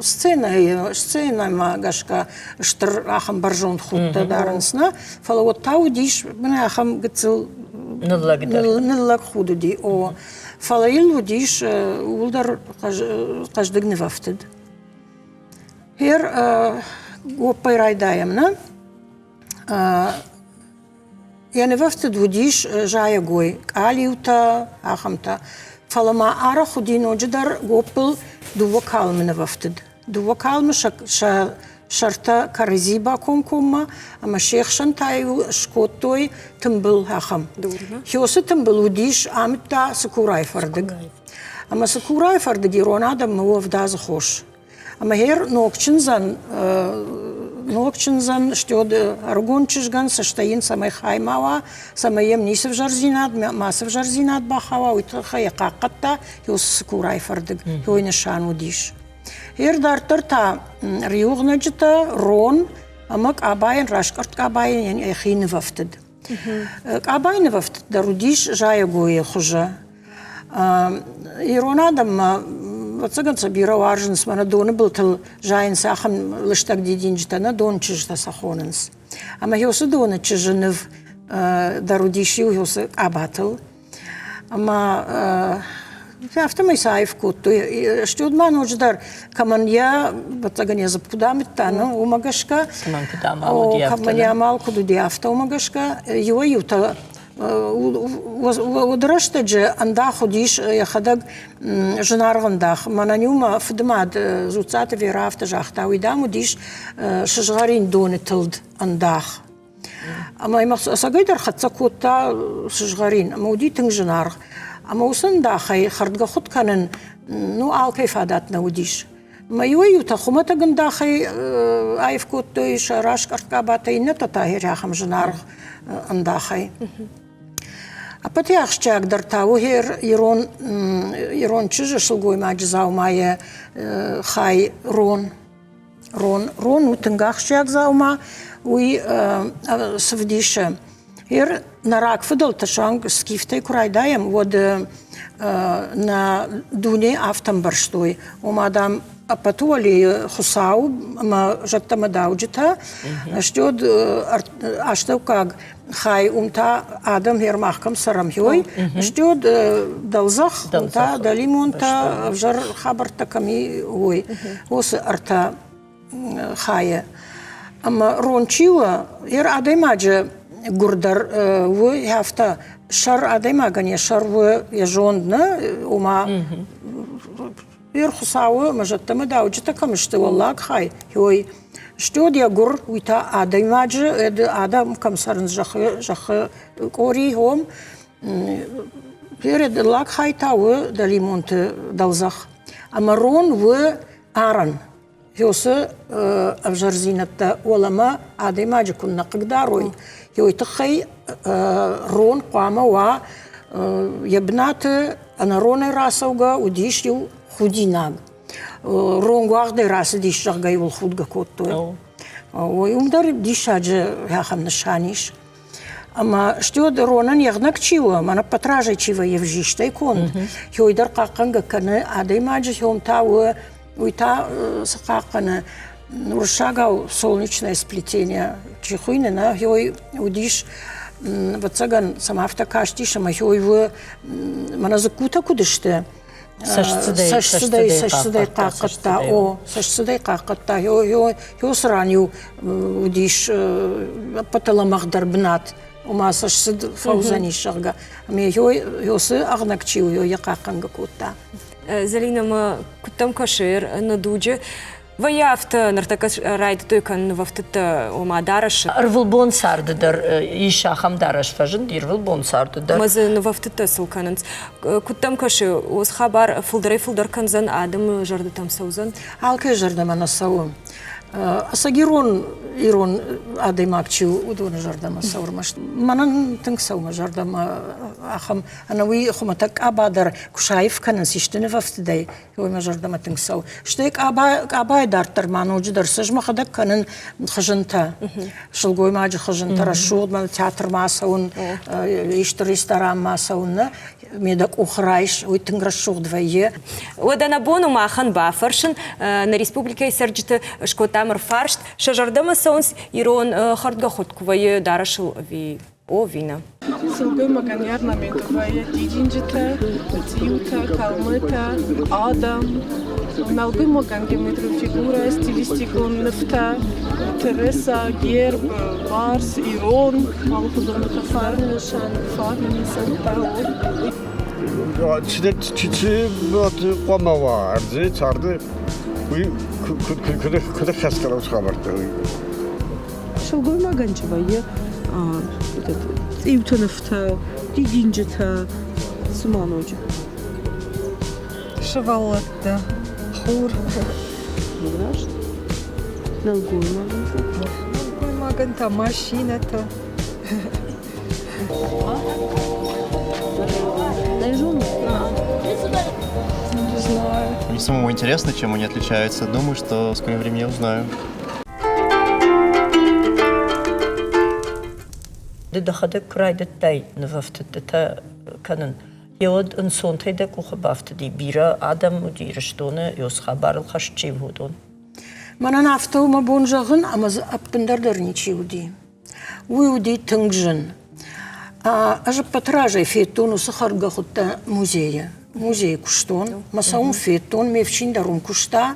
сценӕйы, сценӕмӕ гӕсгӕ стыр ахӕм бӕрзонд худтӕ дарынц, нӕ? Фӕлӕ уӕд та уыдис мӕнӕ ахӕм гыццыл ныллӕг худ уыди, о. Фӕлӕ йыл уыдис ууыл дӕр хъӕздыг нывӕфтыд. Гьер гоппӕй райдайӕм, нӕ? Йӕ нывӕфтыд уыдис зайӕгой, къалиутӕ, ахӕмтӕ. Фӕлӕ ма арӕх уыди ноджыдӕр гоппыл дыууӕ калмы нывӕфтыд. Дыууӕ калмы сӕ сӕртӕ кӕрӕдзи бакомкоммӕ ӕмӕ се хсӕн та-иу скодтой тымбыл ахӕм. Хёсы тымбыл уыдис, амыдта цыкурайы фӕрдыг. Ӕмӕ цыкурайы фӕрдыг ирон адӕммӕ у ӕвдадзы хос. Ӕмӕ гьер ног чындзӕн, ног чындзӕн, стӕй ӕрыгон чызгӕн, цӕстӕй йын цӕмӕй хай ма уа, цӕмӕй йӕм ницы взӕрдзинад, мацы взӕрдзинад бахауа, уый тыххӕй йӕ хъахъхъӕдта, уыцы цыкурайы фӕрдыг, уый нысан уыдис. Гьер дарддӕр та риуыгънӕджытӕ, рон ӕмӕ къабайӕн, раскъӕрд къабайӕн йӕхи нывӕфтыд. Къабайы нывӕфтыд дӕр уыдис зайӕгойы хуызы. Ирон адӕммӕ, ӕвӕццӕгӕн сӕ бирӕ уарзынц, мӕнӕ доны былтыл зайынц ахӕм лыстӕг дидинджытӕ, нӕ доны чызджытӕ сӕ хонынц. Ӕмӕ уыцы доны чызджы ныв дӕр уыдис иу уыцы къабатыл. Ӕмӕ афтӕмӕй сӕ аив кодтой. Стӕй ма ноджыдӕр кӕмӕн йӕ, ӕвӕццӕгӕн йӕ дзыпп куыд амыдта, ну, уымӕ гӕсгӕ, кӕмӕн куыд амал уыди, афтӕ. Кӕмӕн йӕ амал куыд уыди, афтӕ уымӕ гӕсгӕ иуӕй-иутӕ Уыд рӕстӕджы ӕндах уыдис йӕхӕдӕг зынаргъ ӕндах. Мӕнӕн-иу мӕ фыдымад Дзуццаты Верӕ афтӕ загъта, уый, дам, уыдис сызгъӕрин доны тылд ӕндах. Ӕмӕ йӕм ӕцӕгӕйдӕр хӕццӕ кодта сызгъӕрин, ӕмӕ уыди тынг зынаргъ. Ӕмӕ уыцы ӕндахӕй хӕрдгӕхуыд кӕнын ну, алкӕй фадат нӕ уыдис. Мӕ иуӕй-иутӕ хуымӕтӕг ӕндахӕй аив кодтой сӕ раскъӕрд къабатӕ, иннӕтӕ та ахӕм зынаргъ ӕндахӕй. Ӕппӕтӕй ахсджиагдӕр та у ирон, ирон чызджы сылгоймаджы дзаумайы хай рон. Рон, рон у тынг ахсджиаг дзаума, уый цы вдисы? Ир нӕ рагфыдӕлтӕ суанг скифтӕй куы райдайӕм, уӕд нӕ дуне афтӕ ӕмбӕрстой, ома, дам, ӕппӕты уӕлейы Хуыцау ӕмӕ зӕдтӕ ӕмӕ дауджытӕ, стӕй астӕуккаг хай, уым та адӕм Ермах кӕм цӕрӕм, ой, стӕй дӕлдзӕх, уым та дӕлимонтӕ, ӕвзӕр хабӕрттӕ кӕм и, уой. Уыцы ӕртӕ хайы. Ӕмӕ рон чи у, йӕ адӕймаджы гуыр дӕр у афтӕ, сӕр адӕймагӕн йӕ сӕр у йӕ зонд, нӕ, ома йе Хуыцауы ӕмӕ зӕдтӕ ӕмӕ дауджытӕ кӕм сты, уӕллаг хай, ой. Стӕй йӕ гуыр, уый та адӕймаджы, адӕм кӕм цӕрынц зӕххы, зӕххы къори, ом. Перед лаг хай та у дӕлимонты дӕлдзӕх. Ӕмӕ рон у арӕн. Уыцы ӕвзӕрдзинӕдтӕ уӕлӕмӕ адӕймаджы куы нӕ хъыгдарой, уый тыххӕй рон хъуамӕ уа йӕ бынаты ӕнӕронӕй рацӕугӕ, уыдис иу худинаг. Ронгуагъдӕй рацыдис, зӕгъгӕ, иуыл худгӕ кодтой. Уым дӕр диссаджы ахӕм нысан ис. Ӕмӕ стӕй ронӕн егънӕг чи у, мӕнӕ ӕппӕт разӕй чи вӕййы ӕвзистӕй конд, уый дӕр хъахъхъӕнгӕ кӕны адӕймаджы хион та у, уый та цы хъахъхъӕны, уырыссагау солнечное сплетение чи хуыйны, нӕ, уый уыдис, ӕвӕццӕгӕн, цӕмӕ афтӕ кастис, ӕмӕ уый у, мӕнӕ дзыккутӕ куыд сты, цӕстцыдӕй цӕстцыдӕй хъахъхъӕдта, о, цӕстцыдӕй хъахъхъӕдта. Уыцы ран-иу уыдис ӕппӕты лӕмӕгъдӕр бынат, ома цӕстцыд фӕуыдзӕнис, зӕгъгӕ. Ӕмӕ уыцы ӕгънӕг чи у, йӕ хъахъхъӕнгӕ кодта. Зӕлинӕ ма куыдтӕм кӕсы нӕ дуджы Вӕййы афтӕ, ныртӕккӕ райдыдтой кӕнын нывӕфтыдтӕ, ома дарӕсы. Ӕрвылбон царды дӕр ис ахӕм дарӕс фӕзынд, ӕрвылбон царды дӕр. Ӕмӕ дзы нывӕфтыдтӕ сыл кӕнынц. Куыд дӕм кӕсы, уыцы хабар фылдӕрӕй-фылдӕр кӕндзӕн, адӕмы зӕрдӕтӕм цӕудзӕн? Алкӕй зӕрдӕмӕ нӕ цӕуы. Ӕцӕг ирон ирон адӕймаг чи у, уыдоны зӕрдӕмӕ цӕуы ӕрмӕст. Мӕнӕн тынг цӕуы мӕ зӕрдӕмӕ ахӕм ӕнӕуый хуымӕтӕг къаба дӕр куы саив кӕнынц исты нывӕфтыдӕй, уый мӕ зӕрдӕмӕ тынг цӕуы. Стӕй къаба, къабайы дарддӕр ма ноджыдӕр цы ӕз мӕхӕдӕг кӕнын хызынтӕ, сылгоймаджы хызынтӕ, рӕсугъд мӕ театрмӕ ацӕуын, исты ресторанмӕ ацӕуын, нӕ ме дӕ къухы райс, уый тынг рӕсугъд вӕййы. Уӕдӕ нӕ бон у махӕн бафӕрсын, нӕ республикӕйы цӕрджыты скодтам ӕрфарст, сӕ зӕрдӕмӕ цӕуынц ирон хӕрдгӕхуыд куы вӕййы дарӕсыл ӕви о, ӕви нӕ? Сылгоймагӕн йӕ орнаменты вӕййы дидинджытӕ, цъиутӕ, кӕлмытӕ, адӕм. Нӕлгоймагӕн геометрон фигурӕ, стилистикон нывтӕ, тырыса, герб, барс, ирон, алыхуызон нывтӕ, фарны нысан, фарны нысӕнттӕ. Чи хъуамӕ уа ӕрдзы царды, уый куыд ӕххӕст кӕна уыцы хабӕрттӕ, уый. Сылгоймагӕн чи вӕййы цъиуты нывтӕ, дидинджытӕ, цыма ноджы. Сывӕллӕттӕ, хур. Раст. Нӕлгоймагӕн та? Нӕлгоймагӕн та машинӕтӕ. Не знаю. Мне самому интересно, чем они отличаются. Думаю, что в скором времени я узнаю. Ды дӕхӕдӕг куы райдыдтай нывӕфтыдтытӕ кӕнын, йеуӕд ӕнцонтӕй дӕ къухы бафтыди, бирӕ адӕм уыди Ирыстоны, ёс хабарыл хӕст чи у, уыдон. Мӕнӕн афтӕ у мӕ бон зӕгъын, ӕмӕ дзы ӕппындӕр дӕр ничи уыди. Уый уыди тынг зын. Ӕз ӕппӕты разӕй федтон уыцы хӕргӕхуыдтӕ музейы. Музейы куыстон, мӕ сӕ уым федтон, ме фсин дӕр уым куыста,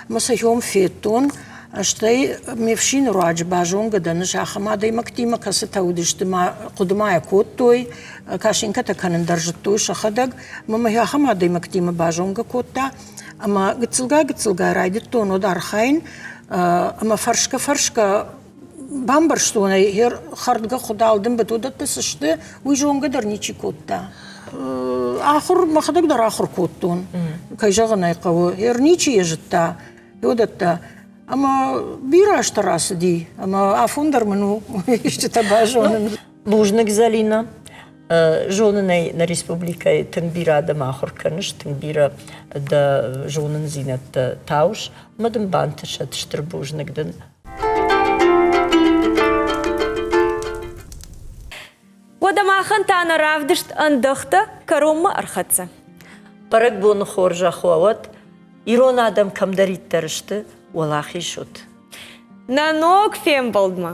мӕ сӕ уым федтон. Стӕй ме фсины руаджы базонгӕ дӕн ӕз ахӕм адӕймӕгтимӕ, кӕцытӕ уыдысты, мӕ хъуыды ма йӕ кодтой, касинкӕтӕ кӕнын дӕр зыдтой сӕхӕдӕг. Мӕ мӕ ахӕм адӕймӕгтимӕ базонгӕ кодта. Ӕмӕ гыццылгай-гыццылгай райдыдтон уӕд архайын ӕмӕ фӕрсгӕ-фӕрсгӕ бамбӕрстон ӕй, хӕрдгӕ хуыдалдымбыд уыдӕттӕ цы сты, уый зонгӕ дӕр ничи кодта. Ахуыр мӕхӕдӕг дӕр ахуыр кодтон, кӕй зӕгъын ӕй хъӕуы. Ер ничи йӕ зыдта, уыдӕттӕ. Ӕмӕ бирӕ азтӕ рацыди, ӕмӕ афон дӕр мын у истытӕ базонын. Бузныг, Зӕлинӕ. Зонын ӕй, нӕ республикӕйы тынг бирӕ адӕм ахуыр кӕныс, тынг бирӕ дӕ зонындзинӕдтӕ тауыс. Ӕмӕ дын бантысӕд, стыр бузныг дын. Уӕдӕ махӕн та нӕ равдыст ӕндӕхтӕ кӕронмӕ ӕрхӕццӕ. Бӕрӕгбоны хорзӕх уӕ уӕд, ирон адӕм кӕмдӕриддӕр сты, уӕлахиз ут! Нӕ ног фембӕлдмӕ!